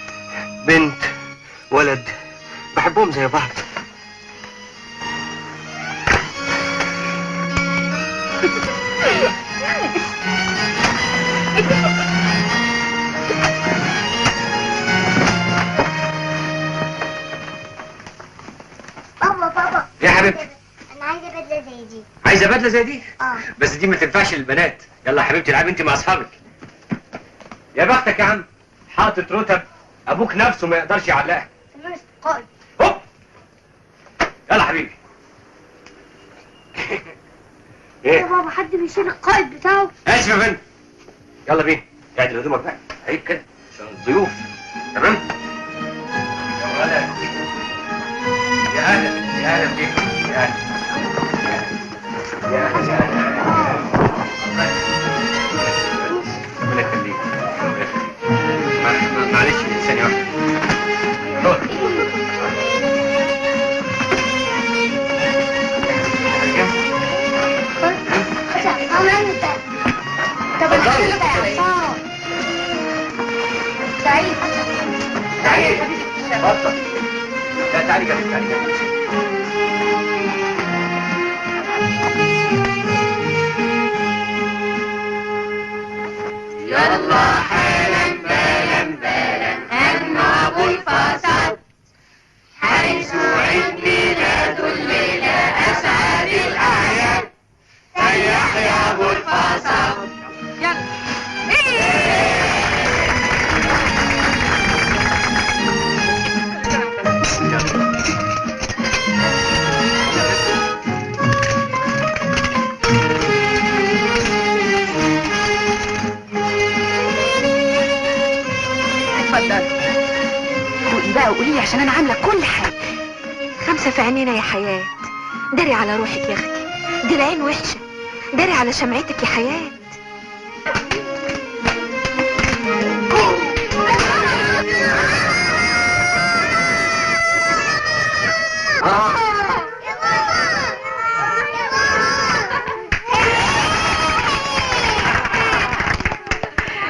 Speaker 11: بنت ولد بحبهم زي بعض.
Speaker 12: بابا بابا
Speaker 11: يا حبيبتي،
Speaker 12: انا عايزه بدله زي دي.
Speaker 11: عايزه بدله زي دي؟
Speaker 12: اه
Speaker 11: بس دي ما تنفعش للبنات. يلا يا حبيبتي العبي انت مع اصحابك. يا بختك يا عم، حاطط رتب ابوك نفسه ما يقدرش يعلقها.
Speaker 12: قائد.
Speaker 11: هوب يلا حبيبي.
Speaker 12: ايه يا بابا، حد بيشيل القائد بتاعه؟
Speaker 11: اسف يا فندم. يلا بينا، اعدل هدومك بقى، عيب كده عشان الضيوف. تمام؟ يا ولد، يا اهلا، يا اهلا بيكم، يا اهلا، يا اهلا، يا اهلا. ربنا يخليك، ربنا يخليك. معلش ثانية واحدة.
Speaker 4: طب
Speaker 12: سعيد
Speaker 11: سعيد اتفضل. لا تعالي جنبي، تعالي جنبي.
Speaker 13: يلا حالا بالا بالا هنوا ابو الفساد، حيث عيد ميلاد الليلة اسعد الاعياد. فليحيى ابو الفساد.
Speaker 4: يلا اتفضلي. دوقي بقى وقولي لي عشان انا عامله كل حاجة.
Speaker 6: خمسة في عينينا يا حياة. داري على روحك يا اختي، دي العين وحشة. داري على شمعتك يا حياة.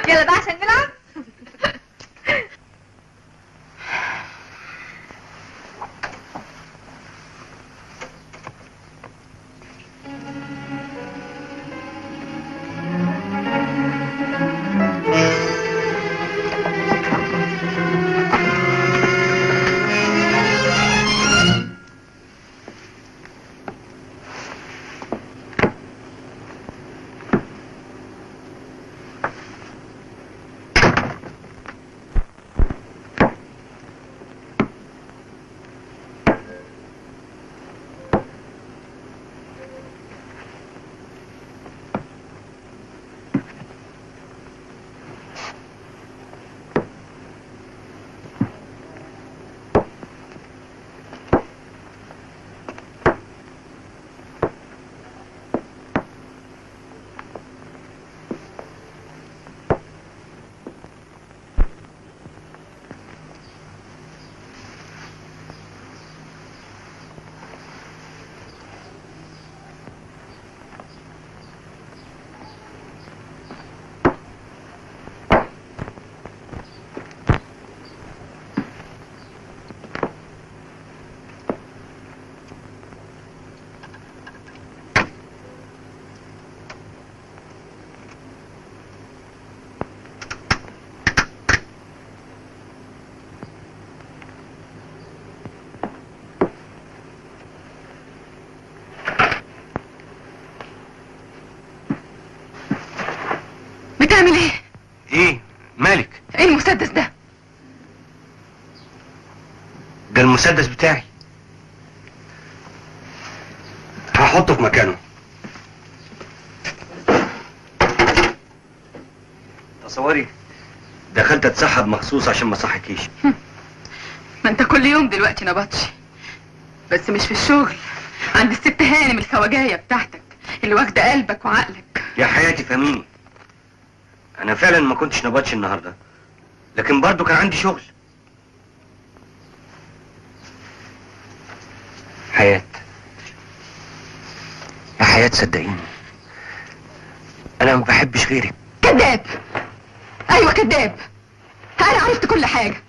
Speaker 4: يلا بقى عشان نلعب.
Speaker 1: ده المسدس بتاعي، هحطه في مكانه. تصوري دخلت اتسحب مخصوص عشان ما صحكيش.
Speaker 4: ما انت كل يوم دلوقتي نبطشي، بس مش في الشغل، عند الست هانم الخواجايه بتاعتك اللي واخده قلبك وعقلك.
Speaker 1: يا حياتي فهميني، انا فعلا ما كنتش نبطشي النهارده، لكن برضو كان عندي شغل. حياة، يا حياة صدقيني انا ما بحبش غيرك.
Speaker 4: كذاب. ايوه كذاب، انا عرفت كل حاجة.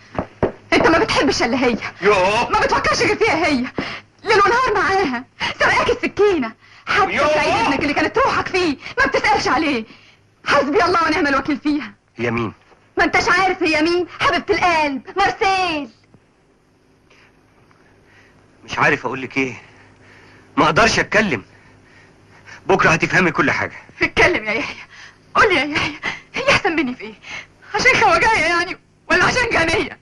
Speaker 4: انت ما بتحبش الا هي، ما بتفكرش غير فيها هي، ليل ونهار معاها، سرقاك السكينة، حتى سعيد ابنك اللي كانت روحك فيه ما بتسالش عليه. حسبي الله ونعم الوكيل فيها.
Speaker 1: هي مين؟
Speaker 4: ما انتش عارف هي مين؟ حبيبه القلب مارسيل.
Speaker 1: مش عارف اقول لك ايه، ما اقدرش اتكلم. بكره هتفهمي كل حاجة.
Speaker 4: اتكلم يا يحيى، قول لي يا يحيى، هي احسن مني في ايه؟ عشان خواجايه يعني ولا عشان غنية؟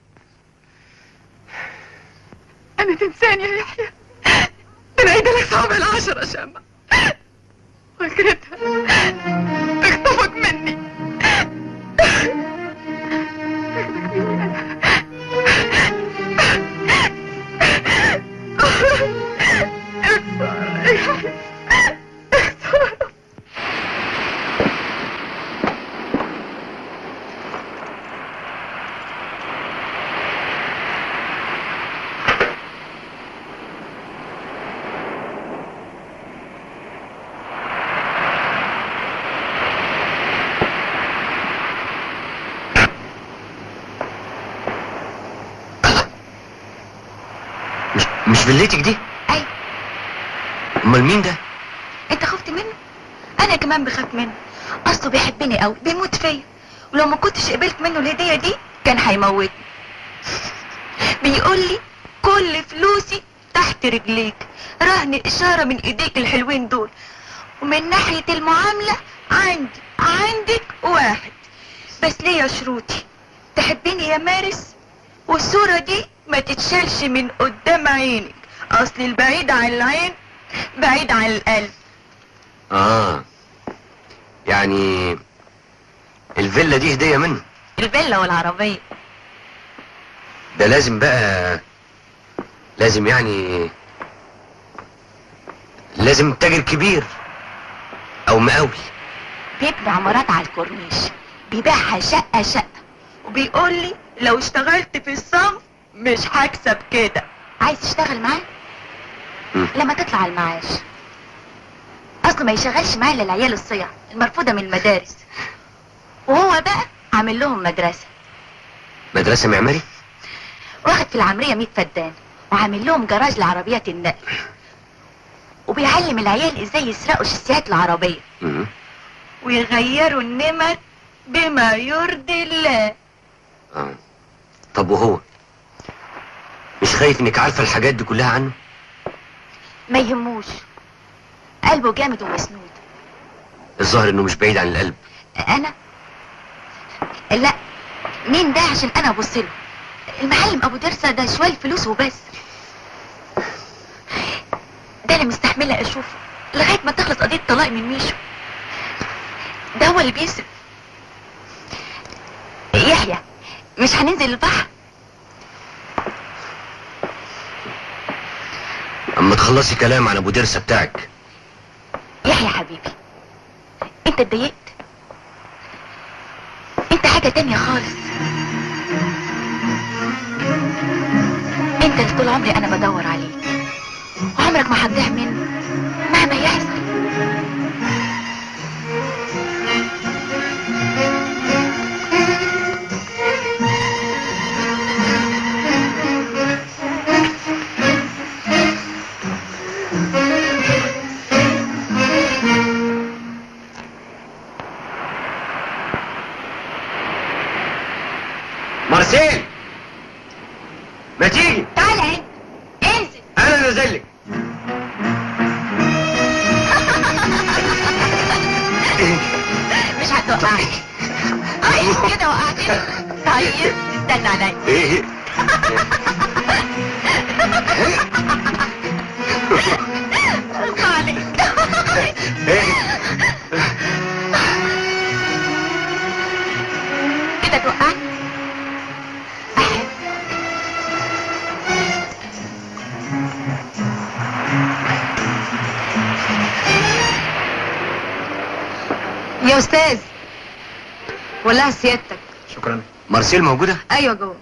Speaker 4: انا تنساني يا يحيى؟ ده انا عيد لك صوابع العشرة شامة، واخرتها تخطفك مني، تاخدك مني انا. اخسارة يا يحيى، اخسارة.
Speaker 1: مش فيلتك دي؟
Speaker 3: ايوه.
Speaker 1: امال مين ده؟
Speaker 3: انت خفت منه؟ انا كمان بخاف منه، اصله بيحبني قوي، بيموت فيا، ولو ما كنتش قبلت منه الهدية دي كان هيموتني. بيقول لي كل فلوسي تحت رجليك، رهن اشارة من ايديك الحلوين دول، ومن ناحية المعاملة عندي عندك واحد بس، ليا شروطي، تحبيني يا مارس، والصورة دي ما تتشالش من قدام عينك، اصل البعيد عن العين بعيد عن القلب.
Speaker 1: يعني الفيلا دي هدية منه؟
Speaker 3: الفيلا والعربية.
Speaker 1: ده لازم بقى، لازم يعني لازم تاجر كبير او مقاول.
Speaker 3: بيبني عمارات على الكورنيش، بيبيعها شقة شقة، وبيقول لي لو اشتغلت في الصنف مش هكسب كده. عايز تشتغل معاه؟ لما تطلع المعاش. اصله ما يشغلش معاه الا العيال الصيع المرفوضه من المدارس، وهو بقى عامل لهم مدرسه.
Speaker 1: مدرسه معماري؟
Speaker 3: واخد في العمرية 100 فدان، وعامل لهم جراج لعربيات النقل، وبيعلم العيال ازاي يسرقوا شاسيات العربية ويغيروا النمر بما يرضي الله.
Speaker 1: طب وهو مش خايف انك عارفه الحاجات دي كلها عنه؟
Speaker 3: ما يهموش، قلبه جامد ومسنود.
Speaker 1: الظاهر انه مش بعيد عن القلب.
Speaker 3: انا؟ لا، مين ده عشان انا ابص له؟ المعلم ابو درسه ده شوية فلوس وبس. ده انا مستحمله اشوفه لغاية ما تخلص قضية طلاقي من ميشو. ده هو اللي بيصرف. يحيى، مش هننزل البحر؟
Speaker 1: اما تخلصي كلام عن ابو درسه بتاعك.
Speaker 3: يحيى حبيبي، انت اتضايقت؟ انت حاجة تانية خالص. انت اللي طول عمري انا بدور عليك، وعمرك ما هتضيع مني مهما يحصل.
Speaker 1: مارسيل، ما تيجي؟
Speaker 3: تعالى انت، انزل.
Speaker 1: انا نازل لك.
Speaker 3: مش هتوقعني. اي كده وقعتني. طيب استنى عليا.
Speaker 1: ايه؟
Speaker 4: يا استاذ ولا سيادتك.
Speaker 8: شكرا. مارسيل موجودة؟
Speaker 4: ايوه جوه.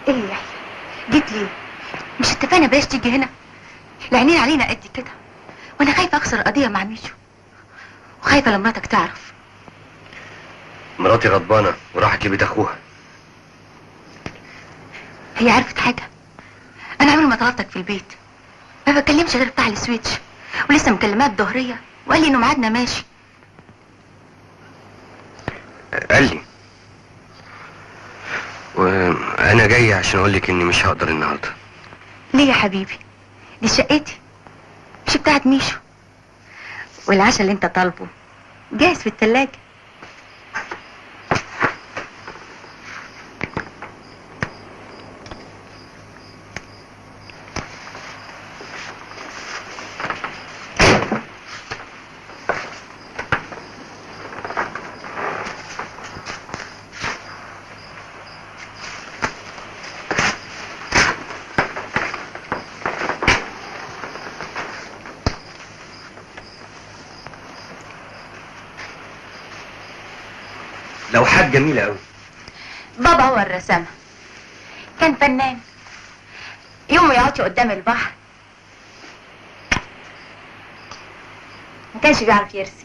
Speaker 4: ايه يا يحيى جيت ليه؟ مش اتفقنا بلاش تيجي هنا؟ العينين علينا قد كده، وانا خايفة اخسر قضية مع ميشو، وخايفة لما مراتك تعرف.
Speaker 1: مراتي غضبانه وراحت لبيت اخوها.
Speaker 4: هي عرفت حاجة؟ انا عمري ما طلبتك في البيت، ما بكلمش غير بتاع السويتش، ولسه مكلماه الظهريه وقال لي انه ميعادنا ماشي.
Speaker 1: قال لي وانا جاي عشان اقول لك اني مش هقدر النهارده.
Speaker 4: ليه يا حبيبي؟ دي شقتي مش بتاعت ميشو، والعشاء اللي انت طالبه جاهز في التلاجة.
Speaker 1: لوحات جميلة أوي.
Speaker 4: بابا هو الرسامة، كان فنان. يوم ما يقعدش قدام البحر ما كانش بيعرف يرسم.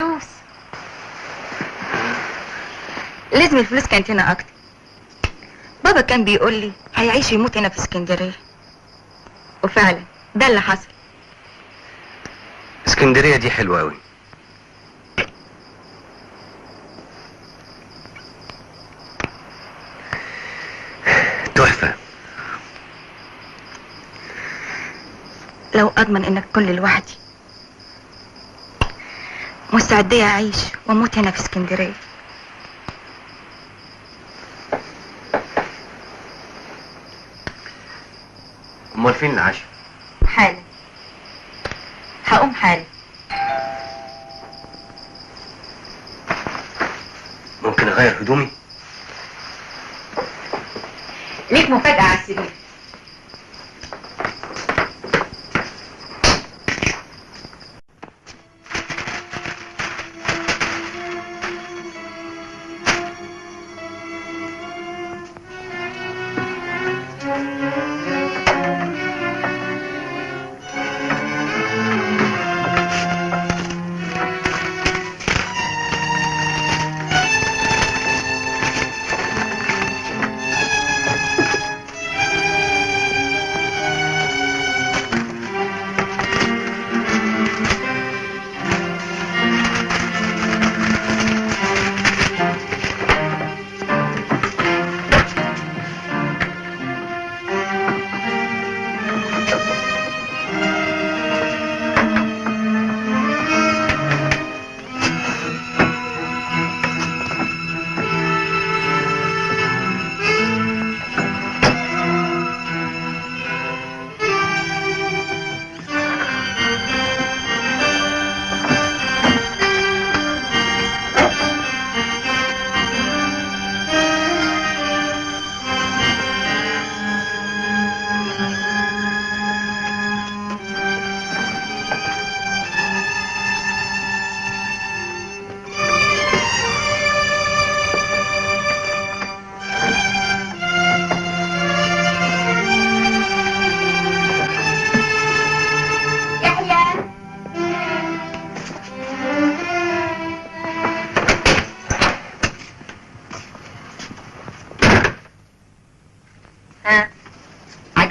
Speaker 4: فلوس لازم الفلوس كانت هنا اكتر. بابا كان بيقول لي هيعيش ويموت هنا في اسكندرية، وفعلا ده اللي حصل.
Speaker 1: اسكندرية دي حلوة قوي. تحفة.
Speaker 4: لو اضمن انك كل لوحدي مستعدية أعيش وأموت هنا في اسكندرية.
Speaker 1: أمال فين العشاء؟
Speaker 4: حالا هقوم حالا.
Speaker 1: ممكن أغير هدومي؟
Speaker 4: ليك مفاجأة على السرير.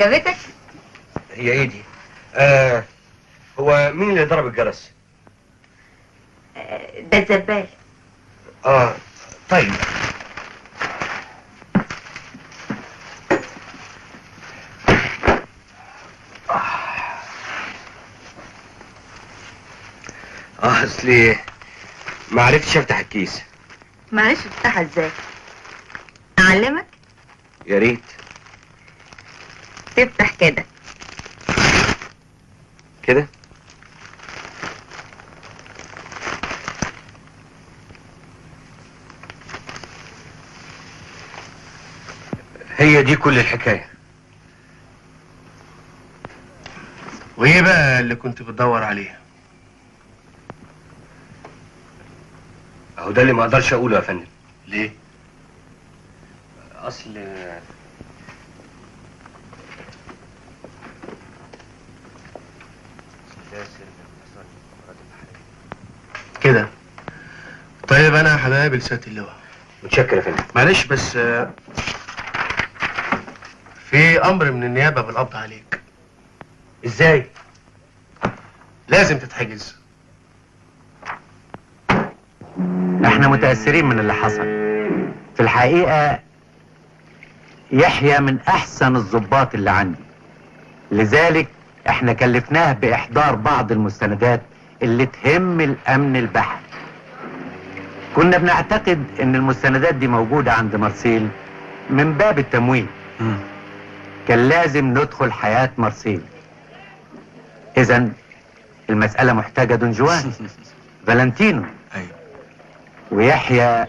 Speaker 6: عجبتك؟
Speaker 14: هي ايه دي؟ هو مين اللي ضرب الجرس؟
Speaker 6: ده الزبال.
Speaker 14: طيب. اصلي ما عرفتش افتح الكيس.
Speaker 6: معلش، تفتحها ازاي؟ اعلمك؟
Speaker 14: يا ريت.
Speaker 6: تفتح كده
Speaker 14: كده. هي دي كل الحكاية.
Speaker 11: وايه بقى اللي كنت بتدور عليه؟
Speaker 14: اهو ده اللي ما اقدرش اقوله يا فندم.
Speaker 11: ليه؟
Speaker 14: اصل
Speaker 11: كده. طيب انا يا حبايب لسيادة اللواء.
Speaker 14: متشكر يا فندم.
Speaker 11: معلش بس في امر من النيابة بالقبض عليك.
Speaker 14: ازاي؟
Speaker 11: لازم تتحجز.
Speaker 2: احنا متأثرين من اللي حصل. في الحقيقة يحيى من احسن الضباط اللي عندي، لذلك احنا كلفناه باحضار بعض المستندات اللي تهم الامن البحري. كنا بنعتقد ان المستندات دي موجودة عند مارسيل من باب التمويل. كان لازم ندخل حياة مارسيل. اذا المسألة محتاجة دونجوان فالنتينو.
Speaker 15: ايوه.
Speaker 2: ويحيى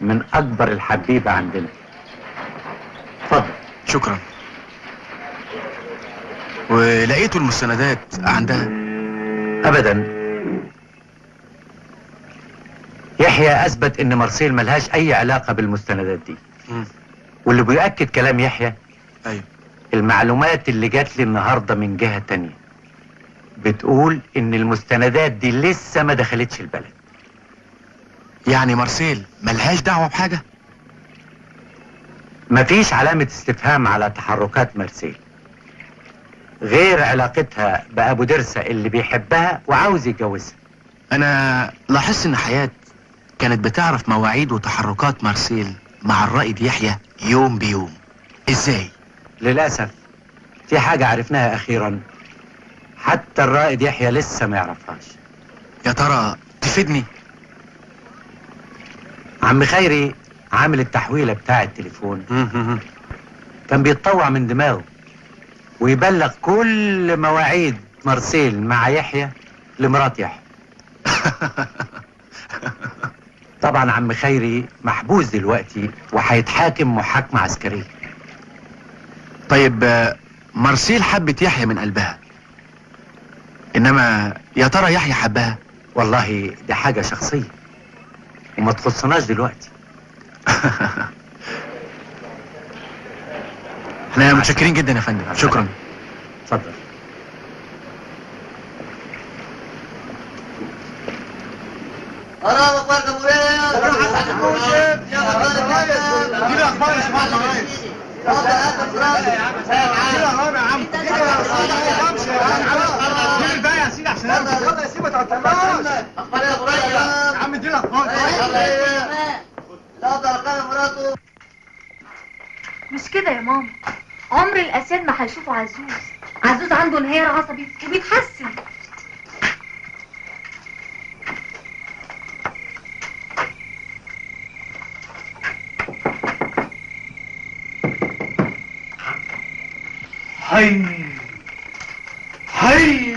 Speaker 2: من اكبر الحبيبة عندنا. اتفضل.
Speaker 15: شكرا. ولقيتوا المستندات عندها؟
Speaker 2: ابدا. يحيى اثبت ان مارسيل ملهاش اي علاقة بالمستندات دي. واللي بيؤكد كلام يحيى،
Speaker 15: ايوه،
Speaker 2: المعلومات اللي جات لي النهارده من جهة تانية بتقول ان المستندات دي لسه ما دخلتش البلد.
Speaker 15: يعني مارسيل ملهاش دعوة بحاجة؟
Speaker 2: مفيش علامة استفهام على تحركات مارسيل غير علاقتها بأبو درسة اللي بيحبها وعاوز يتجوزها.
Speaker 15: أنا لاحظت إن حياة كانت بتعرف مواعيد وتحركات مارسيل مع الرائد يحيى يوم بيوم. إزاي؟
Speaker 2: للأسف في حاجة عرفناها أخيرا حتى الرائد يحيى لسه ما يعرفهاش.
Speaker 15: يا ترى تفيدني؟
Speaker 2: عم خيري عامل التحويلة بتاع التليفون كان بيتطوع من دماغه ويبلغ كل مواعيد مارسيل مع يحيى لمرات يحيى. طبعا عم خيري محبوس دلوقتي وهيتحاكم محاكمة عسكرية.
Speaker 15: طيب مارسيل حبت يحيى من قلبها، انما يا ترى يحيى حبها؟
Speaker 2: والله دي حاجة شخصية وما تخصناش دلوقتي.
Speaker 15: احنا متشكرين جدا يا فندم. شكرا.
Speaker 2: اتفضل.
Speaker 9: مش كده يا ماما؟ عمر الاسياد ما هيشوفوا عزوز. عزوز عنده انهيار عصبي وبيتحسن.
Speaker 14: حي حي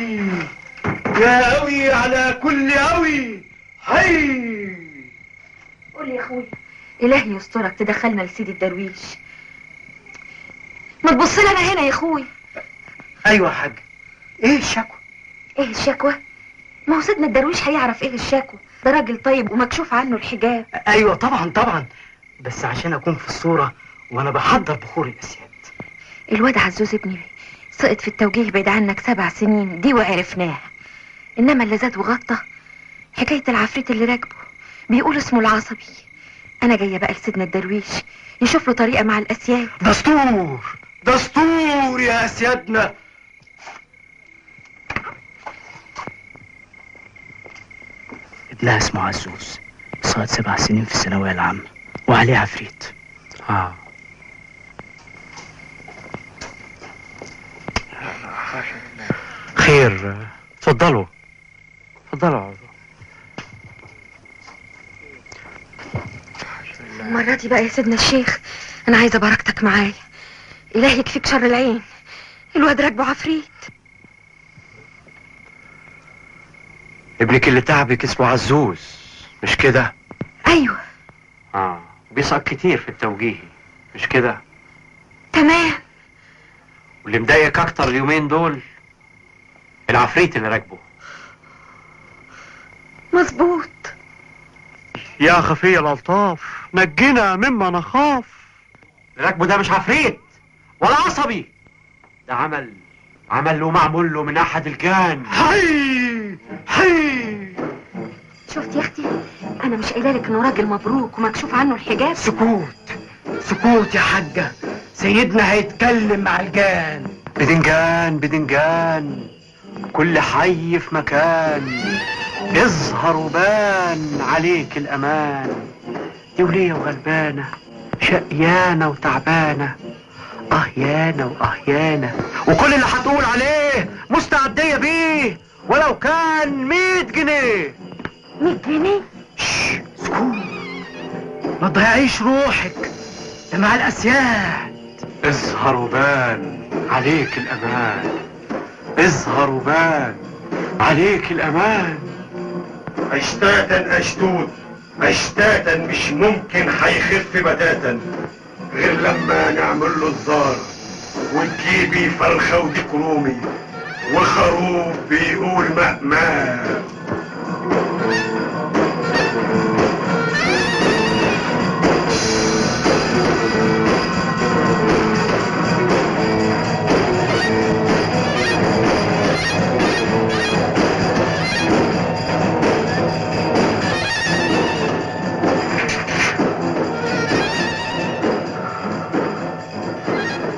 Speaker 14: يا قوي على كل قوي. حي.
Speaker 6: قول يا اخويا، الهي يسترك تدخلنا لسيدي الدرويش. ما تبص لنا هنا يا اخويا.
Speaker 8: ايوه يا حاج. ايه الشكوى؟
Speaker 6: ايه الشكوى؟ ما هو سيدنا الدرويش هيعرف ايه الشكوى، ده راجل طيب ومكشوف عنه الحجاب.
Speaker 8: ايوه طبعا طبعا، بس عشان اكون في الصورة وانا بحضر بخور الاسياد.
Speaker 6: الواد عزوز ابني سقط في التوجيه بعيد عنك 7 سنين دي وعرفناها، انما اللي زاد وغطى حكاية العفريت اللي راكبه بيقول اسمه العصبي. انا جاية بقى لسيدنا الدرويش يشوف له طريقه مع الاسياد.
Speaker 8: دستور
Speaker 16: دستور يا سيادنا.
Speaker 17: ابنها اسمه عزوز، صار 7 سنين في الثانوية العامة وعليه عفريت.
Speaker 16: خير، اتفضلوا اتفضلوا.
Speaker 6: المرة دي بقى يا سيدنا الشيخ أنا عايزة بركتك معايا. إلهي يكفيك شر العين، الواد راكبه عفريت.
Speaker 16: ابنك اللي تعبك اسمه عزوز مش كده؟
Speaker 6: أيوه.
Speaker 16: بيسقط كتير في التوجيهي مش كده؟
Speaker 6: تمام.
Speaker 16: واللي مضايقك أكتر اليومين دول العفريت اللي راكبه.
Speaker 6: مظبوط.
Speaker 16: يا خفي الألطاف نجنا مما نخاف. اللي راكبه ده مش عفريت ولا عصبي، ده عمل له معمول له من أحد الجان. حي حي.
Speaker 6: شفت يا أختي، أنا مش قايله لك إنه راجل مبروك ومكشوف عنه الحجاب؟
Speaker 17: سكوت سكوت يا حاجة، سيدنا هيتكلم مع الجان.
Speaker 16: بدنجان بدنجان، كل حي في مكان، اظهر وبان عليك الأمان. دي ولية وغلبانة، شقيانة وتعبانة، أهيانة وأهيانة، وكل اللي هتقول عليه مستعدية بيه ولو كان 100 جنيه.
Speaker 6: 100 جنيه؟
Speaker 17: شش، سكوت، ما تضيعيش روحك، ده مع الأسياد.
Speaker 16: اظهر وبان عليك الأمان، اظهر وبان عليك الأمان.
Speaker 18: اشتاتا اشتوت اشتاتا، مش ممكن هيخف بتاتا غير لما نعمل له الزار، وتجيبي فرخة وديك رومي وخروف بيقول مأماء.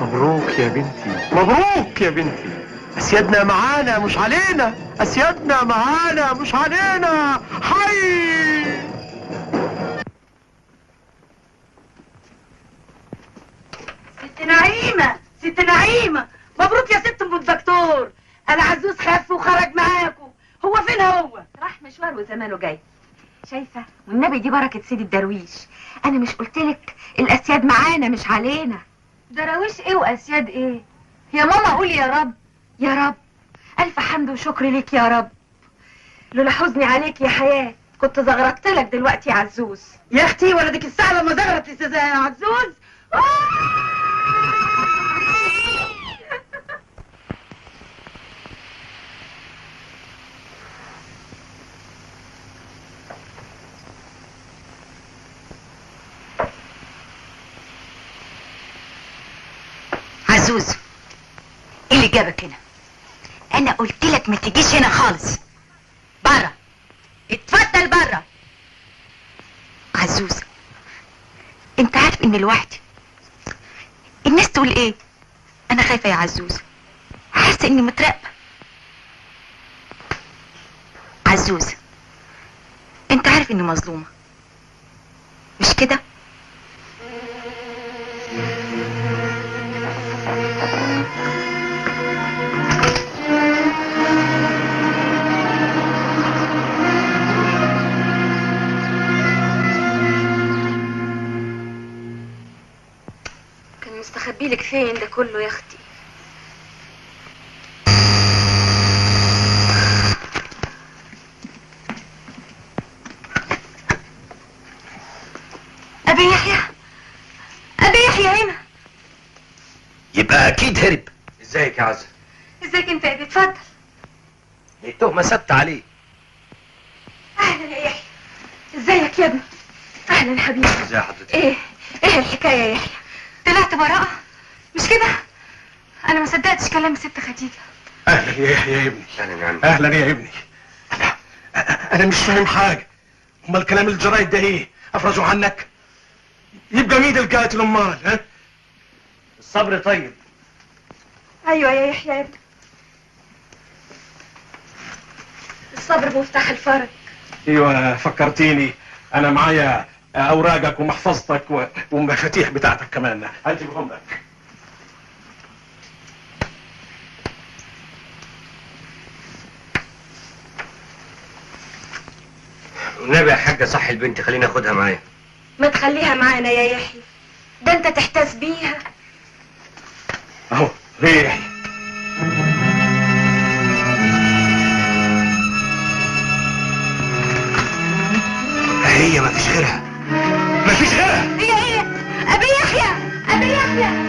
Speaker 16: مبروك يا بنتي، مبروك يا بنتي، أسيادنا معانا مش علينا، أسيادنا معانا مش علينا. حي.
Speaker 19: ست نعيمة، ست نعيمة، مبروك يا ست ام الدكتور، أنا عزوز خف وخرج معاكم. هو فين هو؟
Speaker 6: راح مشوار وزمانه جاي. شايفة؟ والنبي دي بركة سيدي الدرويش. أنا مش قلتلك الأسياد معانا مش علينا؟ دراويش ايه واسياد ايه يا ماما؟ قولي يا رب يا رب، الف حمد وشكر ليك يا رب. لولا حزني عليك يا حياة كنت زغرطت لك دلوقتي يا عزوز.
Speaker 19: يا اختي ولا ديك الساعة لما زغرت يا عزوز.
Speaker 3: عزوز، ايه اللي جابك هنا؟ انا قلت لك ما تجيش هنا خالص. بره، اتفضل بره. عزوز، انت عارف ان لوحدي الناس تقول ايه؟ انا خايفة يا عزوز، حاسه اني متراقبه. عزوز، انت عارف اني مظلومة مش كده؟
Speaker 6: كان مستخبيلك فين ده كله يا اختي؟ ابي يحيى، ابي يحيى هنا.
Speaker 1: يبقى اكيد هرب.
Speaker 14: ازيك يا عزة؟
Speaker 6: ازيك انت يا ابي؟ اتفضل.
Speaker 1: التهمة ثابتة عليه.
Speaker 6: اهلا يا يحيى، ازيك يا ابني؟ اهلا حبيبي.
Speaker 14: ازي حضرتك؟
Speaker 6: ايه الحكاية يا يحيى؟ طلعت براءة مش كده؟ انا ما صدقتش كلام ست خديجة.
Speaker 10: اهلا يا يحيى يا ابني.
Speaker 14: اهلا يا عمي.
Speaker 10: اهلا يا ابني. انا مش فاهم حاجة. امال كلام الجرايد ده ايه؟ افرجوا عنك؟ يبقى مين القاتل امال؟ ها؟
Speaker 16: الصبر طيب،
Speaker 9: ايوه يا يحيى يا ابني، الصبر مفتاح الفرج.
Speaker 10: ايوه فكرتيني، انا معايا اوراقك ومحفظتك والمفاتيح بتاعتك كمان، هجيبهم لك.
Speaker 14: والنبي يا حاجة صح البنت، خليني اخدها معايا.
Speaker 9: ما تخليها معانا يا يحيى، ده انت تحتاس بيها.
Speaker 10: اهو ريح.
Speaker 1: هي مفيش غيرها، مفيش غيرها.
Speaker 9: هي هي ابي يحيى، ابي يحيى.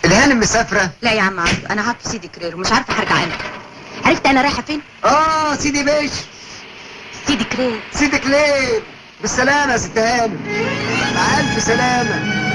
Speaker 20: الهانم مسافرة؟
Speaker 3: لا يا عم عبده، أنا هقعد في سيدي كرير ومش عارفة هرجع امتى. عرفت أنا رايحة فين؟
Speaker 20: سيدي بشر.
Speaker 3: سيدي كرير.
Speaker 20: سيدي كلير. بالسلامة يا ست هانم. مع ألف سلامة.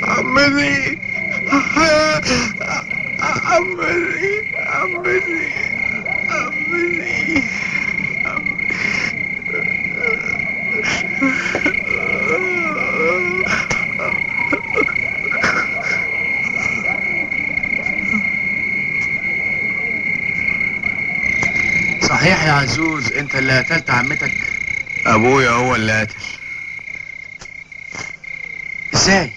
Speaker 18: عمتي عمتي عمتي عمتي.
Speaker 15: صحيح يا عزوز، انت اللي قتلت عمتك؟ ابويا هو اللي قتل. ازاي؟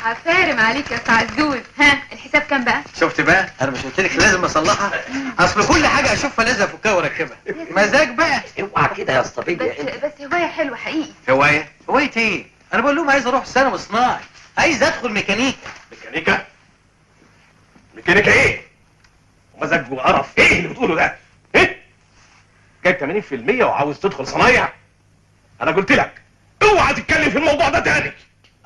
Speaker 4: عفارم عليك يا عزوز. ها الحساب كام بقى؟
Speaker 21: شفت بقى؟ انا مش قلت لك لازم اصلحها؟ اصل كل حاجة اشوفها لازم افكها واركبها. مزاج بقى.
Speaker 1: اوعى كده يا اسطى.
Speaker 4: بس هواية حلوة حقيقي.
Speaker 21: هواية؟ هواية ايه؟ انا بقول لهم عايز اروح ثانوي صناعي، عايز ادخل ميكانيكا.
Speaker 10: ميكانيكا؟ ميكانيكا ايه؟ ومزاج وقرف ايه اللي بتقوله ده؟ ايه؟ جايب 80% وعاوز تدخل صنايع؟ انا قلت لك اوعى تتكلم في الموضوع ده تاني.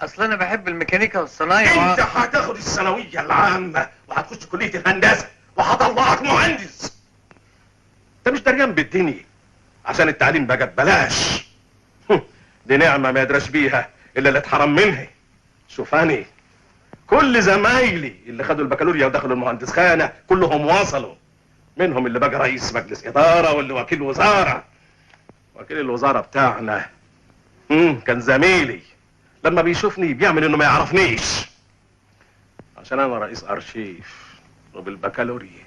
Speaker 21: اصل انا بحب الميكانيكا والصنايع.
Speaker 10: انت هتاخد الثانوية العامة وهتخش كليه الهندسة وهطلعك مهندس. انت مش دريان بالدنيا عشان التعليم بقى ببلاش. دي نعمه ما يدرش بيها الا اللي اتحرم منها. شوفاني كل زمايلي اللي خدوا البكالوريا ودخلوا المهندس خانه كلهم وصلوا، منهم اللي بقى رئيس مجلس ادارة واللي وكيل وزارة. وكيل الوزارة بتاعنا كان زميلي، لما بيشوفني بيعمل انه ما يعرفنيش عشان انا رئيس ارشيف وبالبكالوريا.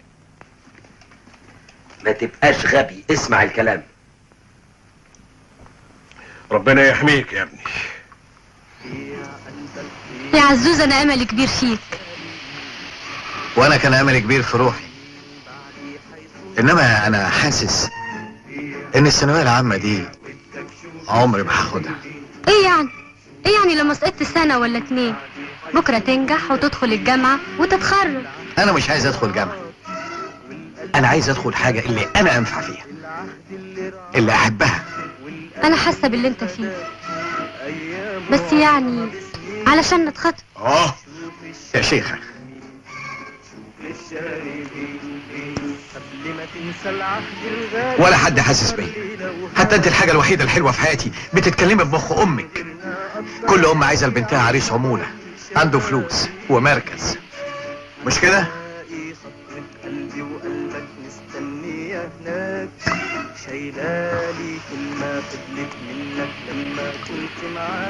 Speaker 1: ما تبقاش غبي، اسمع الكلام.
Speaker 10: ربنا يحميك يا ابني.
Speaker 9: يا عزوز انا املي كبير فيك.
Speaker 15: وانا كان املي كبير في روحي، انما انا حاسس ان الثانوية العامة دي عمري ما هاخدها.
Speaker 9: ايه يعني؟ ايه يعني لما سقطت سنة ولا اتنين؟ بكره تنجح وتدخل الجامعة وتتخرج.
Speaker 15: انا مش عايز ادخل جامعه، انا عايز ادخل حاجة اللي انا انفع فيها، اللي احبها.
Speaker 9: انا حاسه باللي انت فيه، بس يعني علشان نتخطب.
Speaker 15: يا شيخه ولا حد حاسس بيا، حتى انت الحاجة الوحيدة الحلوة في حياتي بتتكلمي بمخ امك. كل ام عايزه لبنتها عريس عمولة عنده فلوس ومركز، مش كده؟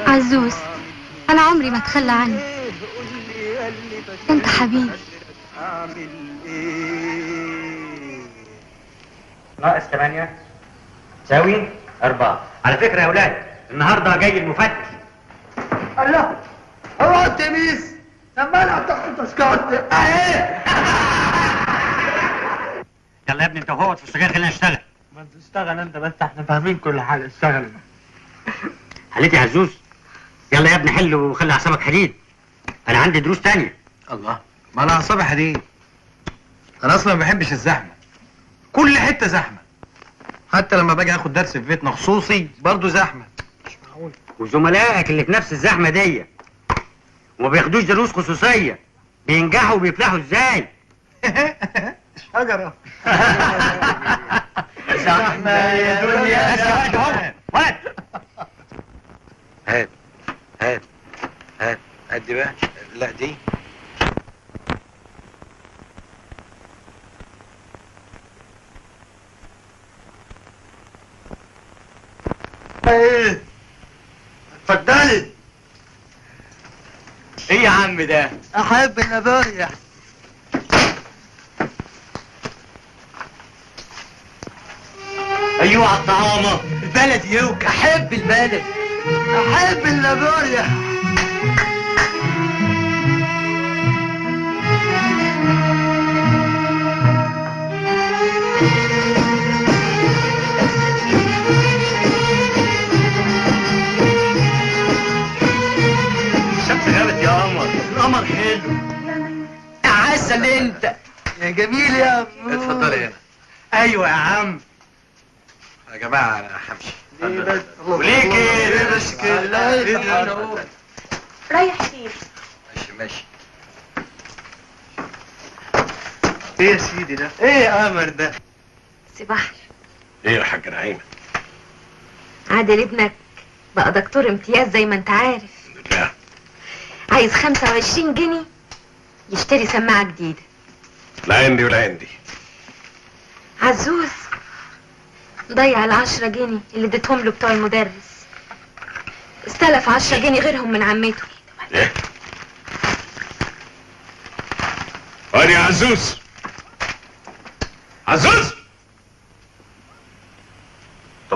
Speaker 9: عزوز انا عمري ما اتخلى عنك، انت حبيبي.
Speaker 2: ناقص 8 تساوي 4. على فكرة يا اولاد النهارده جاي المفتش.
Speaker 20: الله، هو التميس لما العب تحت تذكرتي اهي.
Speaker 2: يلا يا ابني انت وهو في السجاير، خلينا نشتغل.
Speaker 16: ما تشتغل انت بس، احنا فاهمين كل حاجة. اشتغل.
Speaker 2: حليت يا عزوز؟ يلا يا ابني حل وخلي اعصابك حديد، انا عندي دروس تانية.
Speaker 21: الله، ما انا اعصابي حديد. انا اصلا ما بحبش الزحمة، كل حتة زحمة. حتى لما باجي اخد درس في بيتنا خصوصي برضه زحمة. مش معقول.
Speaker 2: وزملائك اللي في نفس الزحمة دي وما بياخدوش دروس خصوصية بينجحوا وبيفلحوا ازاي؟
Speaker 21: شجرة. زحمة يا دنيا.
Speaker 2: ولد
Speaker 15: هات هات هات هات دي بقى. لا دي
Speaker 21: ايه؟ اتفضلي.
Speaker 16: ايه يا عم ده؟
Speaker 21: احب النبايع.
Speaker 16: ايوه على الطعامه
Speaker 21: البلد يوك. احب البلد، احب النبايع.
Speaker 16: الشمس غابت يا قمر.
Speaker 21: القمر حلو يا عسل انت يا جميل يا ابو.
Speaker 15: اتفضلي هنا.
Speaker 16: ايوه يا عم.
Speaker 15: يا جماعة انا همشي.
Speaker 16: وليه كده؟
Speaker 21: مش كده.
Speaker 4: رايح فين؟
Speaker 15: ماشي ماشي.
Speaker 21: ايه يا سيدي ده؟ ايه يا قمر ده؟
Speaker 6: سي بحر.
Speaker 10: ايه يا حاجة نعيمه؟
Speaker 6: عادل ابنك بقى دكتور امتياز زي ما انت عارف.
Speaker 10: لا.
Speaker 6: عايز 25 جنيه يشتري سماعه جديدة.
Speaker 10: لا عندي ولا عندي.
Speaker 6: عزوز ضيع ال10 جنيه اللي اديتهم له بتوع المدرس. استلف 10 جنيه غيرهم من عمته.
Speaker 10: ايه؟ وين يا عزوز؟ عزوز؟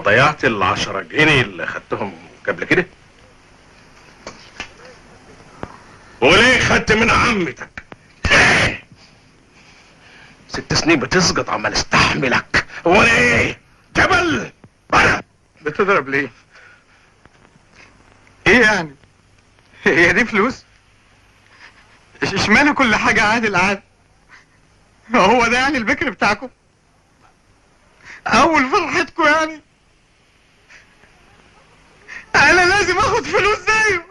Speaker 10: ضيعت ال10 جنيه اللي خدتهم قبل كده؟ وليه خدت من عمتك؟ ليه؟ 6 سنين بتسقط عمال استحملك، وانا ايه؟ جبل بره.
Speaker 18: بتضرب ليه؟ ايه يعني؟ هي دي فلوس؟ اشمعنى كل حاجة عادل عادل؟ هو ده يعني البكر بتاعكم؟ أول فرحتكم يعني؟ أنا لازم آخد فلوس زيه.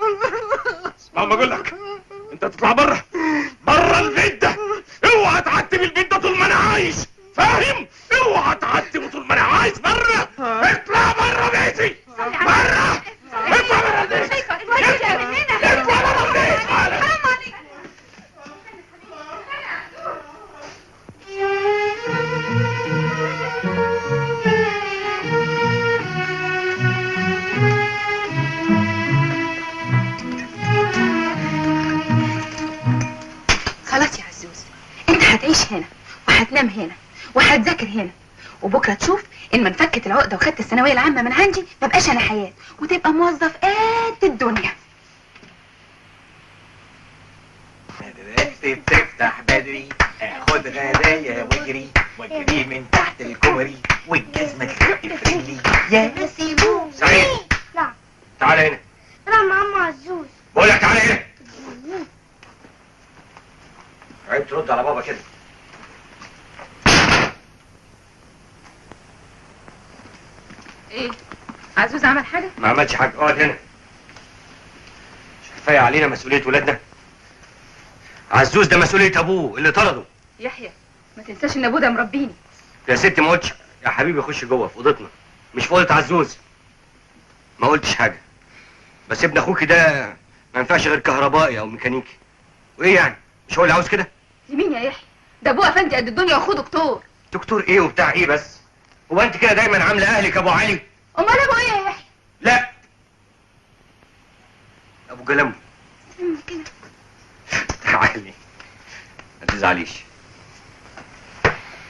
Speaker 10: اسمع ما أقول لك، أنت تطلع بره، بره البيت ده، اوعى تعتب البيت ده طول ما أنا عايش، فاهم؟ اوعى تعتبه طول ما أنا عايش. بره، اطلع بره بيتي، بره، اطلع بره البيت، اطلع بره البيت.
Speaker 4: خلاص يا عزوز، انت هتعيش هنا وهتنام هنا وهتذاكر هنا، وبكره تشوف ان ما انفكت العقدة وخدت الثانوية العامة من عندي ما بقاش انا حياة، وتبقى موظف قد الدنيا.
Speaker 5: مدرستي بتفتح بدري، اخد غدايا واجري واجري من تحت الكوبري، والجزمه تلف في رجلي يا
Speaker 12: سيبوه.
Speaker 14: سعيد،
Speaker 12: لا
Speaker 14: تعالى هنا.
Speaker 12: انا مع عم عزوز.
Speaker 14: بقول لك تعالى هنا. عيب ترد على بابا كده.
Speaker 4: ايه عزوز عمل حاجة؟
Speaker 14: ما عملش حاجة، اقعد هنا. مش كفاية علينا مسؤولية ولادنا؟ عزوز ده مسؤولية ابوه اللي طرده.
Speaker 4: يحيى ما تنساش ان ابوه ده مربيني.
Speaker 14: يا ستي ما قلتش يا حبيبي، خش جوه في اوضتنا مش في اوضة عزوز. ما قلتش حاجة، بس ابن اخوكي ده ما ينفعش غير كهربائي او ميكانيكي. وايه يعني؟ مش هو اللي عاوز كده؟
Speaker 4: لمين يا يحيى؟ ده ابوه افندي قد الدنيا واخوه دكتور.
Speaker 14: دكتور ايه وبتاع ايه بس؟ هو انت كده دايما عامله اهلك ابو علي؟
Speaker 4: امال ابو ايه يا يحيى؟
Speaker 14: لا ابو جلمبو.
Speaker 4: كده
Speaker 14: تعالي ما تزعليش،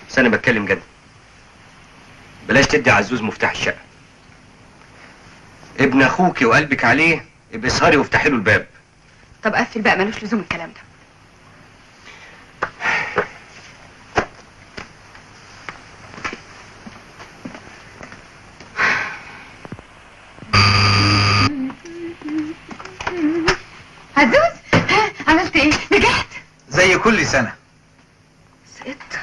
Speaker 14: بس انا بتكلم جد. بلاش تدي عزوز مفتاح الشقة. ابن اخوكي وقلبك عليه، ابقي اسهري وافتحي له الباب.
Speaker 4: طب قفل بقى، ملوش لزوم الكلام ده. عزوز عملت ايه؟ نجحت؟
Speaker 15: زي كل سنة.
Speaker 4: سقطت.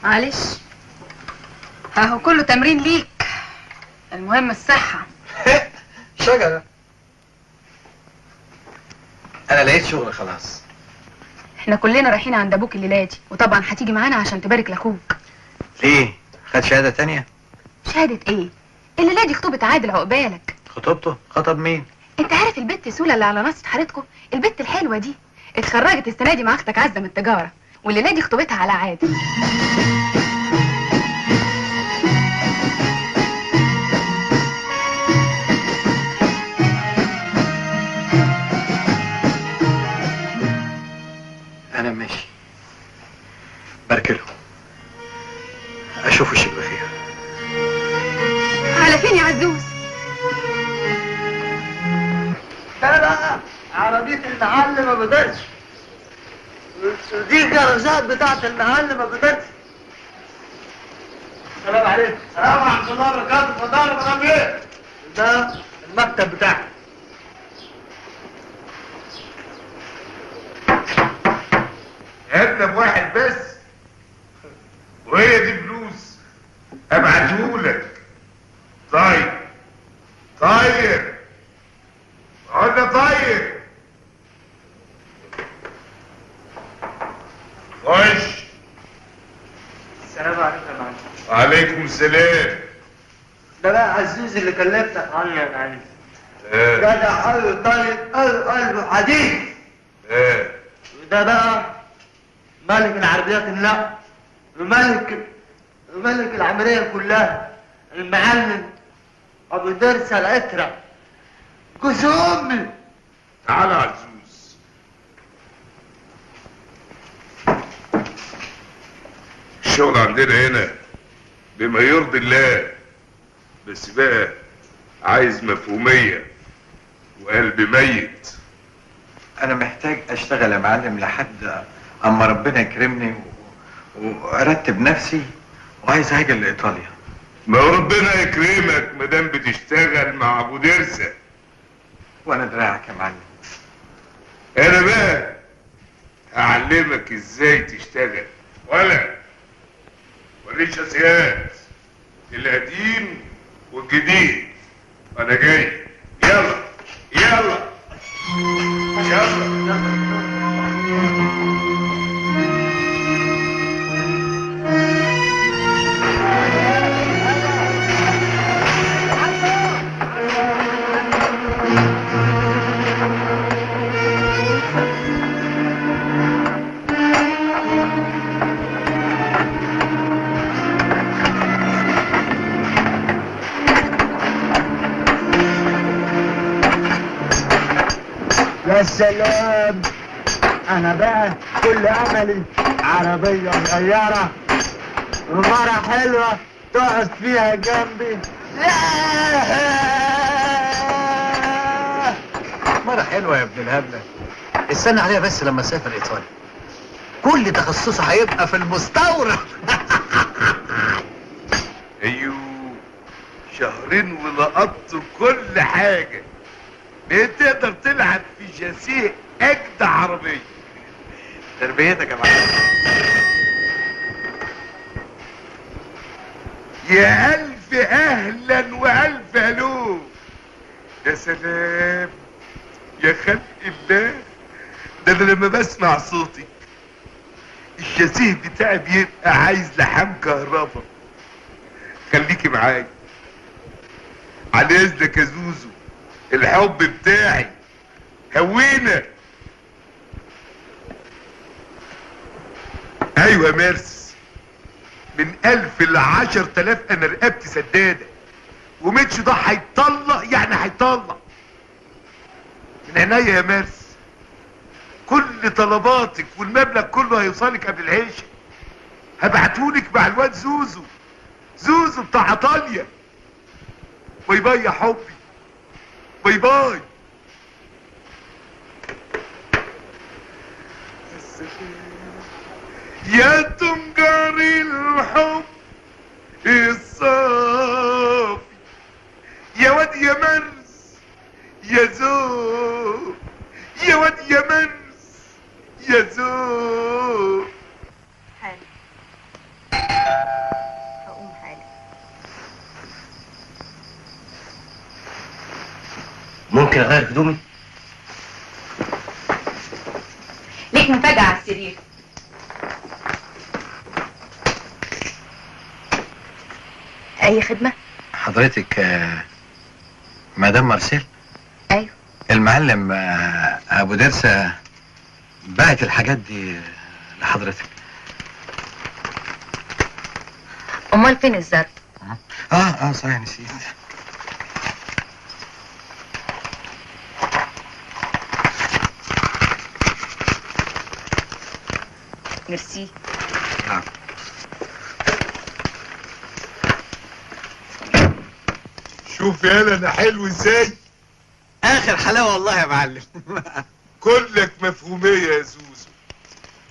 Speaker 4: معلش اهو كله تمرين ليك، المهم الصحة.
Speaker 15: شجرة. أنا لقيت شغل خلاص.
Speaker 4: احنا كلنا رايحين عند أبوك الليلة دي، وطبعا هتيجي معانا عشان تبارك لأخوك.
Speaker 15: ليه؟ خد شهادة تانية؟
Speaker 4: شهادة ايه؟ الليلة دي خطوبة عادل عقبالك.
Speaker 15: خطوبته؟ خطب مين؟
Speaker 4: انت عارف البت سولا اللي على نص حارتكم؟ البت الحلوة دي اتخرجت السنة دي مع أختك عزة من التجارة، والليلة دي خطوبتها على عادل.
Speaker 15: أنا ماشي، باركله، أشوف وشك بخير.
Speaker 4: على فين يا عزوز؟
Speaker 7: ده بقى عربية المعلم ما بدرش، دي الجرزات بتاعت المعلم ما بدرش. السلام عليكم. السلام ورحمة الله وبركاته. اتفضل يا مدام بيه. ده المكتب بتاعك.
Speaker 22: هاتنا بواحد بس، وهي دي فلوس ابعتهولك. طيب طيب قلنا طيب. خش.
Speaker 7: السلام عليكم يا معلم.
Speaker 22: وعليكم السلام.
Speaker 7: ده بقى عزوز اللي كلمتك عنه يا معلم. ايه جدع قوي طيب قوي قلبه حديد. ايه وده بقى ملك العربيات النقل وملك ملك العملية كلها، المعلم أبو درس العترة جوز أمي.
Speaker 22: تعالى يا عزوز، الشغل عندنا هنا بما يرضي الله، بس بقى عايز مفهومية وقلب ميت.
Speaker 21: انا محتاج اشتغل يا معلم لحد اما ربنا يكرمني وارتب نفسي، وعايز اهاجر لايطاليا.
Speaker 22: ما ربنا يكرمك ما دام بتشتغل مع ابو درسه.
Speaker 21: وانا دراعك يا معلم.
Speaker 22: انا بقى هعلمك ازاي تشتغل، ولا وريش اسياد القديم والجديد. انا جاي. يلا يلا يلا.
Speaker 11: يا سلام، انا بقى كل املي عربية صغيرة ومرة حلوة تقعد فيها جنبي.
Speaker 15: مرة حلوة يا ابن الهبلة، استنى عليها بس لما اسافر ايطاليا، كل تخصصه هيبقى في المستورد.
Speaker 22: ايوه، شهرين ولقطت كل حاجة. بقيت تقدر تلعب في شاسيه اجدع عربية.
Speaker 21: تربيتك يا معلم.
Speaker 22: يا الف اهلا والف الو. يا سلام يا خلق الله، ده انا لما بسمع صوتك الشاسيه بتاعي بيبقى عايز لحام كهربا. خليكي معايا على اذنك يا زوزو، الحب بتاعي هوينا. ايوه يا ميرس، من 1000 ل 10,000 انا رقبتي سداده، وميتش ده هيطلق يعني هيطلق. من عينيا يا ميرس، كل طلباتك والمبلغ كله هيوصلك قبل العشاء. هبعتهولك مع الواد زوزو، زوزو بتاع ايطاليا. bye bye يا حبي، bye bye. يا تنجر الحب الصافي، يا واد يا مرس يا زوق، يا واد يا مرس يا زوق.
Speaker 3: حالا هقوم حالا.
Speaker 14: ممكن اغير هدومي؟
Speaker 4: ليك مفاجأة على السرير. أي خدمة؟
Speaker 21: حضرتك مدام مارسيل؟
Speaker 3: أيوه.
Speaker 21: المعلم أبو درسة بعت الحاجات دي لحضرتك.
Speaker 3: أمال فين الظرف؟
Speaker 21: صحيح نسيت.
Speaker 3: ميرسي.
Speaker 21: نعم.
Speaker 22: شوف يالا انا حلو ازاي؟
Speaker 21: اخر حلاوة والله يا معلم.
Speaker 22: كلك مفهوميه يا زوزو،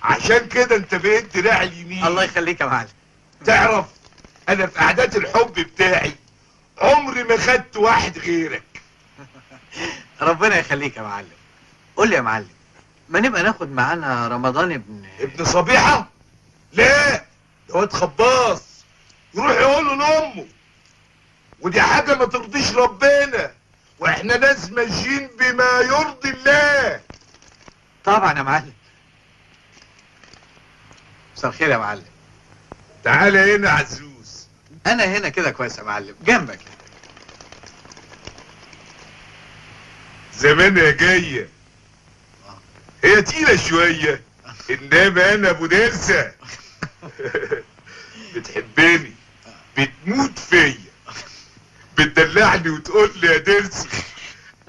Speaker 22: عشان كده انت بقيت دراع اليمين.
Speaker 21: الله يخليك يا معلم.
Speaker 22: تعرف انا في قعدات الحب بتاعي عمري ما خدت واحد غيرك.
Speaker 21: ربنا يخليك يا معلم. قول لي يا معلم، ما نبقى ناخد معانا رمضان ابن
Speaker 22: صبيحة؟ لا، ده واد خباص يروح يقول له لامه، ودي حاجة ما ترضيش ربنا، واحنا ناس ماشيين بما يرضي الله.
Speaker 21: طبعا يا معلم. مساء الخير يا معلم.
Speaker 22: تعالى هنا يا عزوز.
Speaker 21: انا هنا كده كويس يا معلم، جنبك.
Speaker 22: زمان يا جاية هي تقيلة شوية، انما انا ابو درسه. بتحبني، بتموت فيا، بتدلعني وتقول لي يا درس،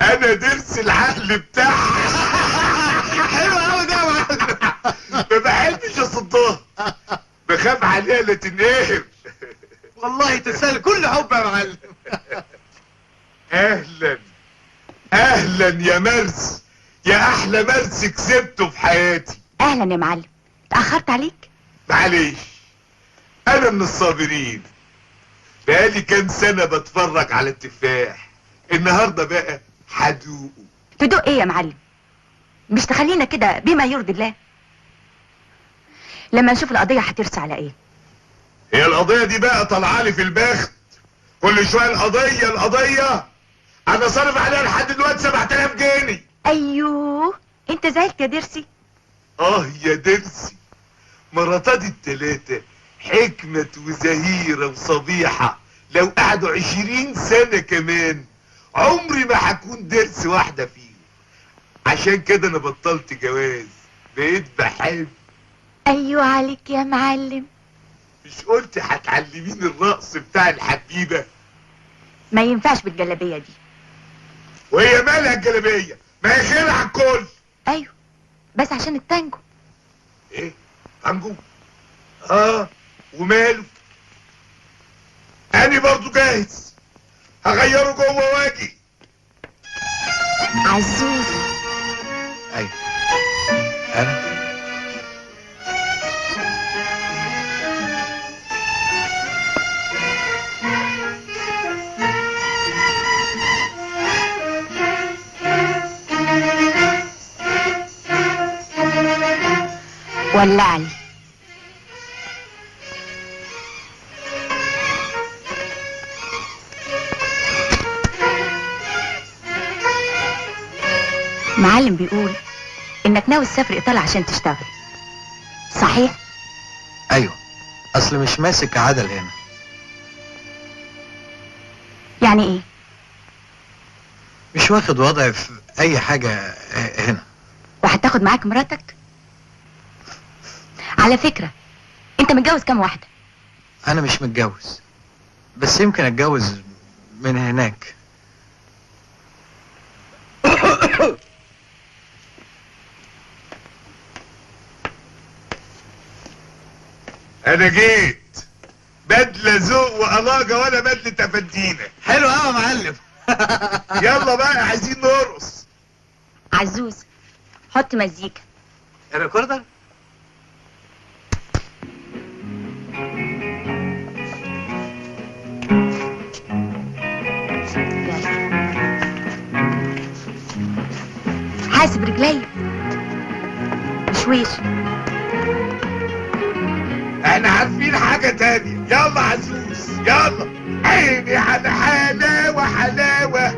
Speaker 22: انا درس العقل بتاعها. حلو قوي ده يا معلم. ما بحبش اصدها، بخاف عليها لا تنقهر.
Speaker 21: والله تسال كل حب يا معلم.
Speaker 22: اهلا اهلا يا مرس، يا احلى مرس كسبته في حياتي.
Speaker 3: اهلا يا معلم، اتاخرت عليك؟
Speaker 22: معلش، انا من الصابرين، بقالي كام سنة بتفرج على التفاح، النهارده بقى هدوقه.
Speaker 3: تدوق ايه يا معلم؟ مش تخلينا كده بما يرضي الله. لما نشوف القضية هترسى على ايه.
Speaker 22: هي القضية دي بقى طالعالي في البخت، كل شوية القضية القضية. انا صارف عليها لحد دلوقتي 7000 جنيه.
Speaker 3: ايوه انت زعلت يا درسي؟
Speaker 22: اه يا درسي، مراتاتي التلاتة حكمة وزهيرة وصبيحة، لو قعدوا 20 سنة كمان عمري ما هكون درس واحدة فيهم. عشان كده انا بطلت جواز، بقيت بحب.
Speaker 3: ايوه عليك يا معلم.
Speaker 22: مش قلت هتعلميني الرقص بتاع الحبيبة؟
Speaker 3: ما ينفعش بالجلابية دي.
Speaker 22: وهي مالها الجلابية؟ ما هي خير على الكل.
Speaker 3: ايوه بس عشان التانجو.
Speaker 22: ايه؟ تانجو؟ اه وماله؟ انا برضو جاهز، هغيره جوه واجي.
Speaker 3: عزوز.
Speaker 15: ايوه انا.
Speaker 3: ولعلي. معلم بيقول انك ناوي تسافر ايطاليا عشان تشتغل، صحيح؟
Speaker 15: ايوه، اصل مش ماسك عدل هنا.
Speaker 3: يعني ايه؟
Speaker 15: مش واخد وضع في اي حاجة هنا.
Speaker 3: وهتاخد معاك مراتك؟ على فكرة انت متجوز كام واحدة؟
Speaker 15: انا مش متجوز، بس يمكن اتجوز من هناك.
Speaker 22: انا جيت بدلة ذوق وقلاجة ولا بدلة افندينا.
Speaker 21: حلو قوي يا معلم.
Speaker 22: يلا بقى عايزين نرقص.
Speaker 3: عزوز حط مزيكا.
Speaker 21: ال recorder؟
Speaker 3: حاسب رجلي بشويش.
Speaker 22: احنا عارفين حاجة تانية. يلا عزوز يلا. عيني على حلاوة حلاوة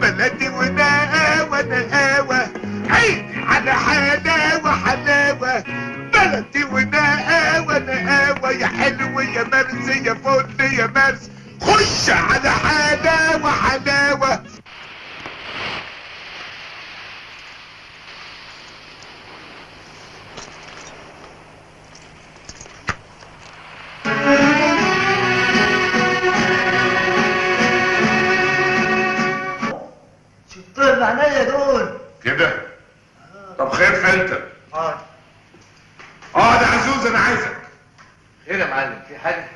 Speaker 22: بلدي ونقاوة نقاوة. عيني على حلاوة حلاوة بلدي ونقاوة نقاوة. يا حلو يا مرس يا فل يا مرس، خش على حلاوة حلاوة.
Speaker 7: شطين عينيا دول
Speaker 22: كده. طب خير في انت. اقعد يا عزوز انا عايزك.
Speaker 21: خير يا معلم، في حاجة؟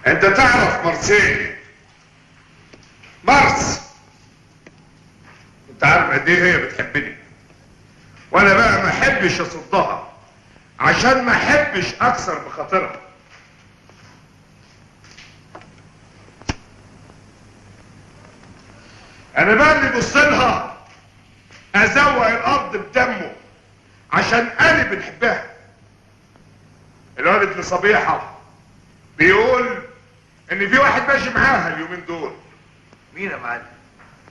Speaker 22: انت تعرف مرسيل؟ مرس انت عارف قد ايه هي بتحبني، وانا بقى ما احبش اصدها عشان ما احبش اكسر بخاطرها. انا بقى اللي يبص لها ازوق الارض بدمه عشان انا بنحبها. الواد ابن صبيحة بيقول ان في واحد ماشي معاها اليومين دول.
Speaker 21: مين يا معلم؟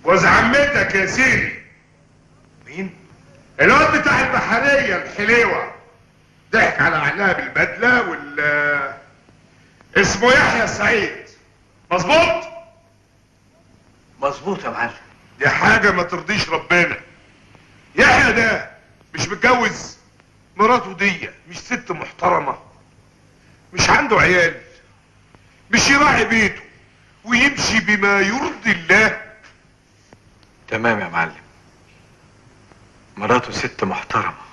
Speaker 22: جوز عمتك يا سيدي.
Speaker 21: مين؟
Speaker 22: الواد بتاع البحرية الحليوه، ضحك على عقلها بالبدله وال اسمه يحيى سعيد. مظبوط؟
Speaker 21: مظبوط يا معلم.
Speaker 22: دي حاجة ما ترضيش ربنا. يحيى ده مش متجوز، مراته دي مش ست محترمه، مش عنده عيال، مش يراعي بيته ويمشي بما يرضي الله.
Speaker 15: تمام يا معلم، مراته ست محترمة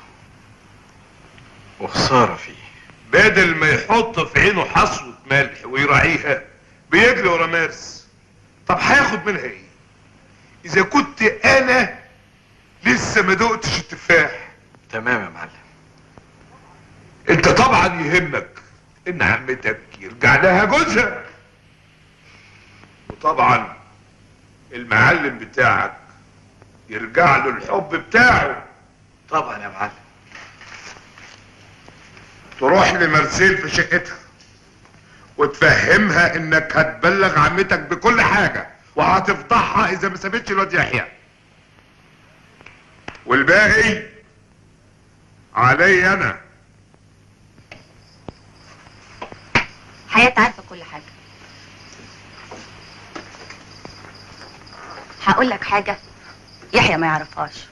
Speaker 15: وخسارة فيه.
Speaker 22: بدل ما يحط في عينه حصوة ملح ويراعيها بيجري ورا مارس. طب هياخد منها ايه؟ اذا كنت انا لسه ما دقتش التفاح.
Speaker 15: تمام يا معلم.
Speaker 22: انت طبعا يهمك ان عمتك يرجع لها جوزها، وطبعا المعلم بتاعك يرجع له الحب بتاعه.
Speaker 15: طبعا يا معلم.
Speaker 22: تروح لمرسيل في شقتها وتفهمها انك هتبلغ عمتك بكل حاجة وهتفضحها اذا ما سابتش الواد يحيى، والباقي علي انا.
Speaker 3: حياة عارفة كل حاجة. هقول لك حاجة يحيى ما يعرفهاش.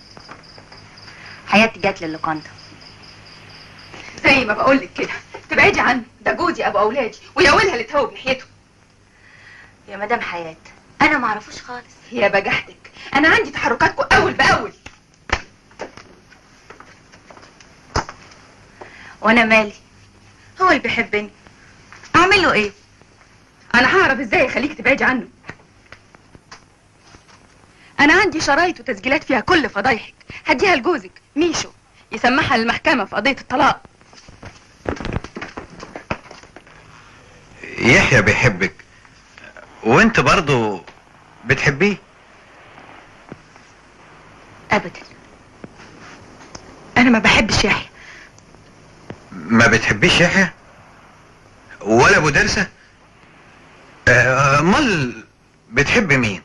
Speaker 3: حياتي جات للوكاندا.
Speaker 4: زي ما بقول لك كده تبعدي عنه، ده جوزي ابو اولادي ويا ويلها اللي تهوب ناحيته.
Speaker 3: يا مدام حياة انا ما اعرفوش خالص.
Speaker 4: يا بجحتك، انا عندي تحركاتكم اول باول.
Speaker 3: وانا مالي، هو اللي بيحبني، اعمل له ايه؟
Speaker 4: انا هعرف ازاي اخليك تبعدي عنه. انا عندي شرايط وتسجيلات فيها كل فضايحك، هديها لجوزك ميشو يسمعها للمحكمة في قضية الطلاق.
Speaker 15: يحيى بيحبك وانت برضو بتحبيه.
Speaker 3: ابدا
Speaker 4: انا ما بحبش يحيى.
Speaker 15: ما بتحبيش يحيى ولا ابو درسه؟ امال بتحب مين؟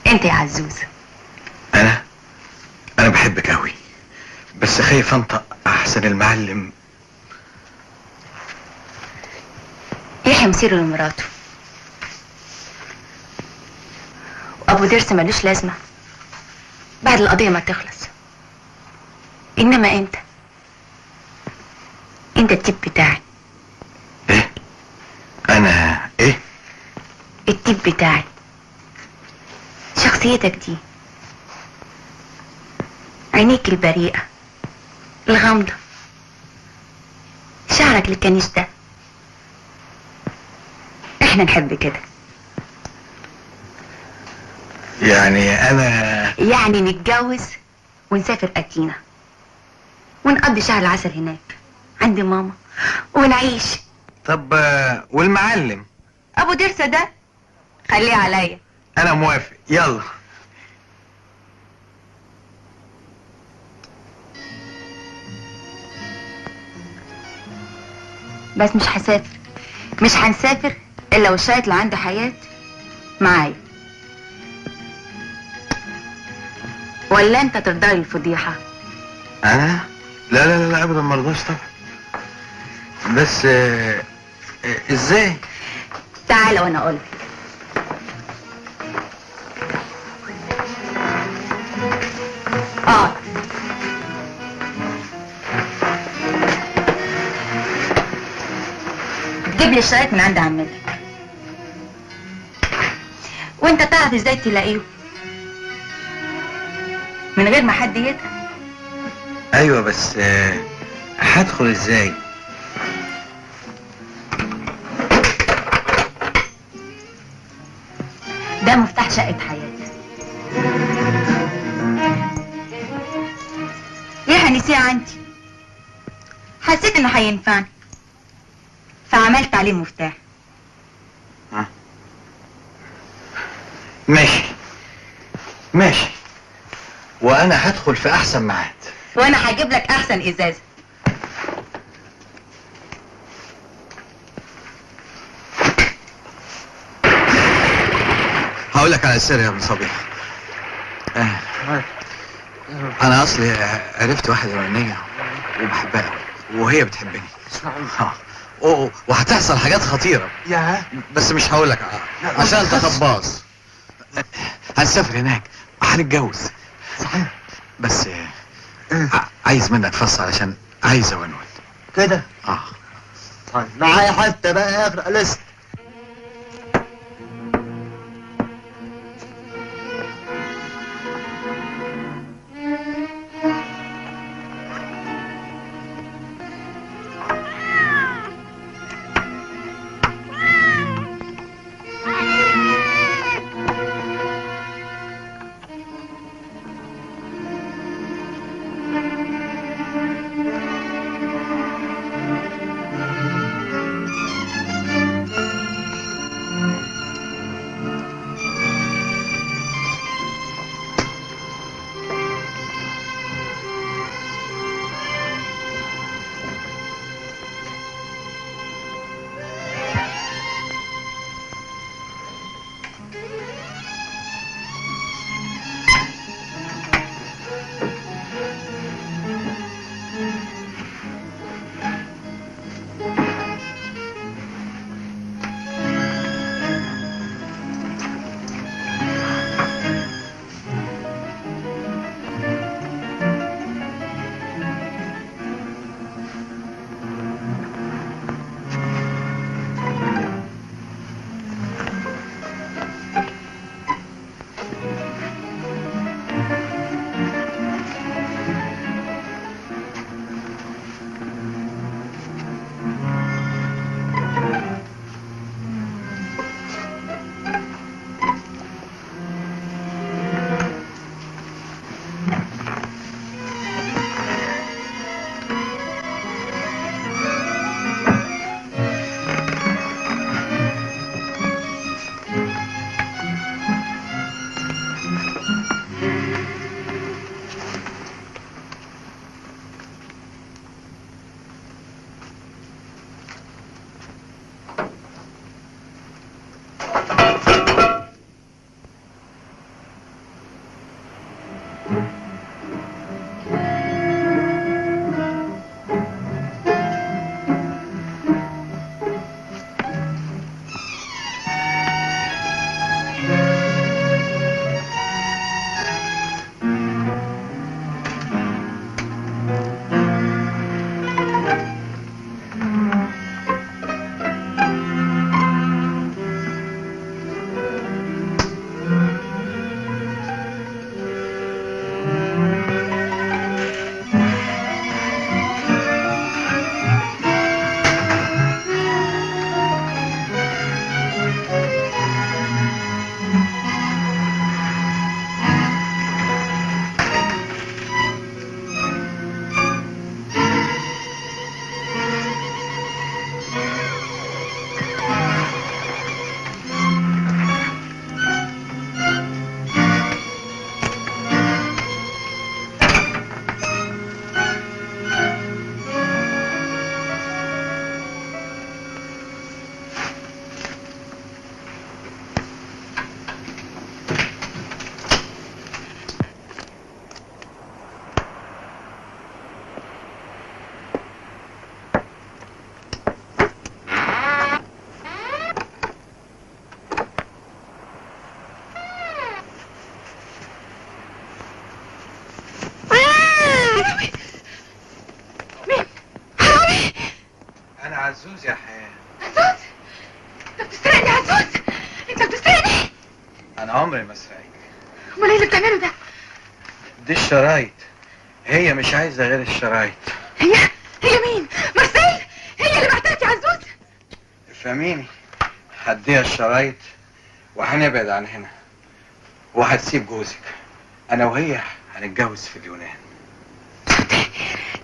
Speaker 3: انت يا عزوز.
Speaker 15: انا بحبك قوي، بس خايف انطق احسن المعلم.
Speaker 3: يحيى مصيره لمراته، وابو درس ملوش لازمه بعد القضية ما تخلص. انما انت التيب بتاعي.
Speaker 15: ايه؟ انا ايه؟
Speaker 3: التيب بتاعي، شخصيتك دي، عينيك البريئة الغامضة، شعرك اللي كانش ده، احنا نحب كده.
Speaker 15: يعني انا
Speaker 3: يعني نتجوز ونسافر أثينا ونقضي شهر العسل هناك عند ماما ونعيش.
Speaker 15: طب والمعلم
Speaker 3: ابو درسة ده خليه عليا.
Speaker 15: انا موافق، يلا.
Speaker 3: بس مش هسافر، مش هنسافر الا والشايط اللي عنده حياة معايا. ولا انت ترضى الفضيحة؟
Speaker 15: انا؟ لا لا لا ابدا ما ارضاش طبعا. بس ازاي؟
Speaker 3: تعالى وانا اقولك. تجيب لي الشرايط من عند عمتك، وانت تعرف ازاي تلاقيه من غير ما حد يدري.
Speaker 15: ايوه بس هدخل ازاي؟
Speaker 3: ده مفتاح شقة حياتي. ليه هنسيه عندي؟ حسيت انه هينفعني فعملت عليه مفتاح.
Speaker 15: ماشي ماشي، وانا هدخل في احسن ميعاد،
Speaker 3: وانا هجيب لك احسن ازازة.
Speaker 15: هقول لك على سر يا ابن صبيح. انا اصلي عرفت واحدة يونانية وبحبها وهي بتحبني. وهتحصل حاجات خطيرة. يا بس مش هقول لك عشان انت خباص. هنسافر هناك، هنتجوز. صحيح. بس عايز منك فص علشان عايز اونون.
Speaker 11: كده؟ اه. طيب معايا حتة بقى اقرا لست.
Speaker 21: عزوز يا حياة.
Speaker 4: عزوز؟ انت بتسرقني يا عزوز، انت بتسرقني.
Speaker 21: انا عمري ما اسرقك.
Speaker 4: امال ايه اللي بتعمله ده؟
Speaker 21: دي الشرايط، هي مش عايزه غير الشرايط.
Speaker 4: هي مين؟ مارسيل؟ هي اللي بعتلك يا عزوز؟
Speaker 21: افهميني، هديها الشرايط وهنبعد عن هنا وهتسيب جوزك. انا وهي هنتجوز في اليونان.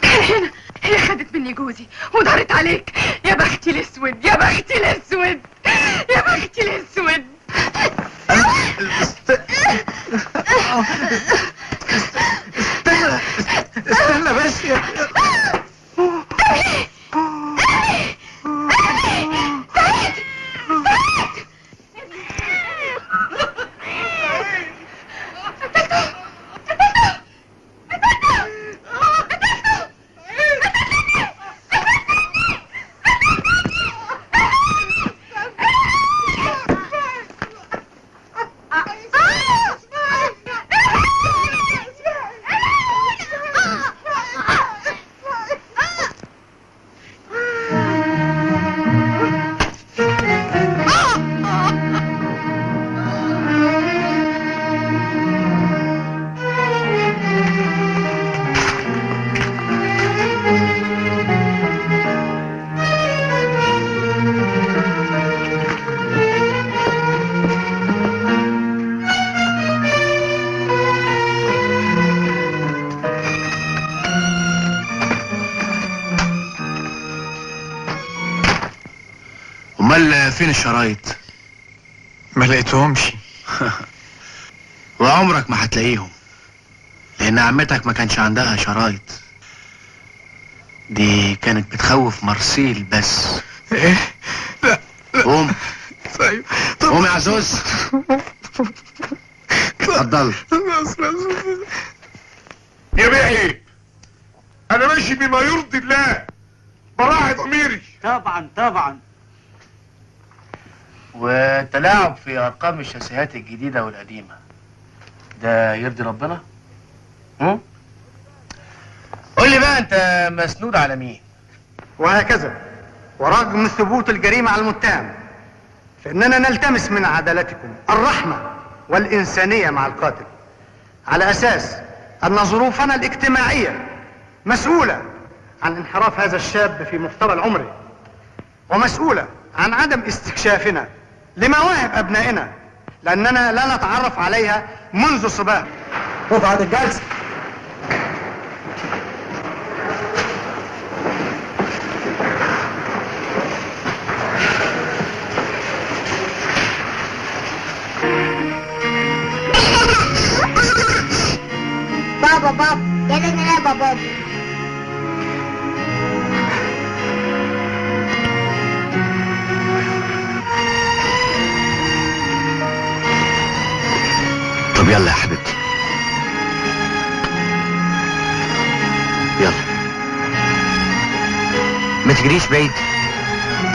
Speaker 4: تعال هنا، هي خدت مني جوزي ودارت عليك. يا بختي الاسود، يا بختي الاسود، يا بختي الاسود.
Speaker 21: استنى استنى بس يا
Speaker 4: سعيد، سعيد. قتلته، قتلته، قتلته، قتلته.
Speaker 8: امال فين الشرايط؟
Speaker 21: ما لقيتهمش.
Speaker 8: وعمرك ما هتلاقيهم، لان عمتك ما كانش عندها شرايط. دي كانت بتخوف مرسيل بس.
Speaker 21: ايه؟ لا لا.
Speaker 8: قوم.
Speaker 21: طيب.
Speaker 8: قوم يا عزوز. اتفضل.
Speaker 22: يا بيه انا ماشي بما يرضي الله، براعي ضميري.
Speaker 2: طبعا طبعا.
Speaker 8: وتلاعب في ارقام الشاسيهات الجديدة والقديمه ده يرضي ربنا؟ قول لي بقى انت مسنود على مين؟
Speaker 13: وهكذا، ورغم ثبوت الجريمة على المتهم، فاننا نلتمس من عدالتكم الرحمة والانسانية مع القاتل، على اساس ان ظروفنا الاجتماعية مسؤولة عن انحراف هذا الشاب في مقتبل عمره، ومسؤولة عن عدم استكشافنا لمواهب ابنائنا، لاننا لا نتعرف عليها منذ صباه.
Speaker 20: رفعت الجلسة.
Speaker 12: بابا بابا يلا نلعب يا بابا.
Speaker 1: طب يلا يا حبيبتي، يلا ما تجريش بعيد.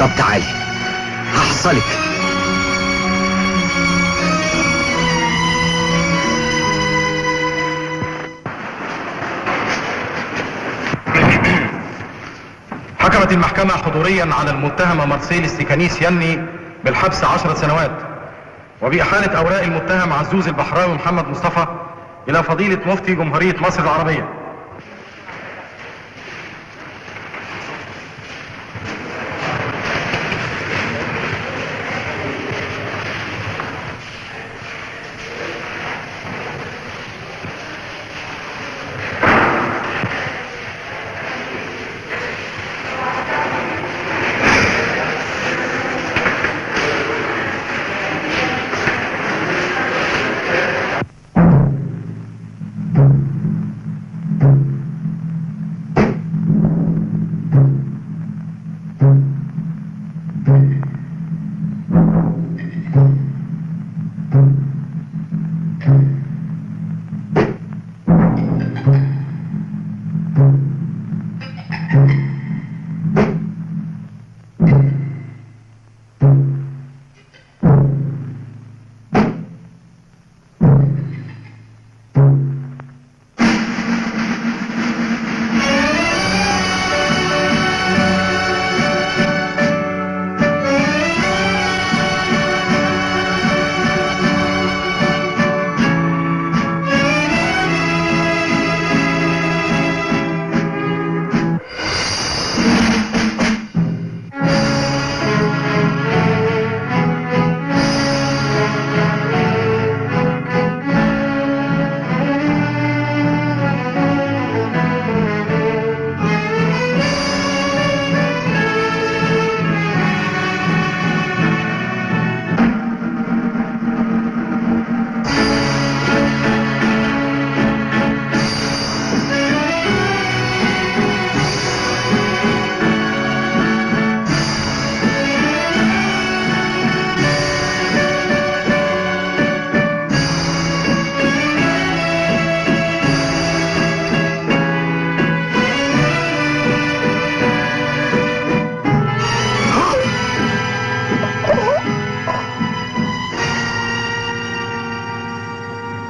Speaker 1: طب تعالي هحصلك.
Speaker 21: حكمت المحكمة حضوريا على المتهمة مارسيل السيكانيس يني بالحبس 10 سنوات، وبإحالة أوراق المتهم عزوز البحراوي محمد مصطفى إلى فضيلة مفتي جمهورية مصر العربية.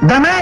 Speaker 13: ده مات.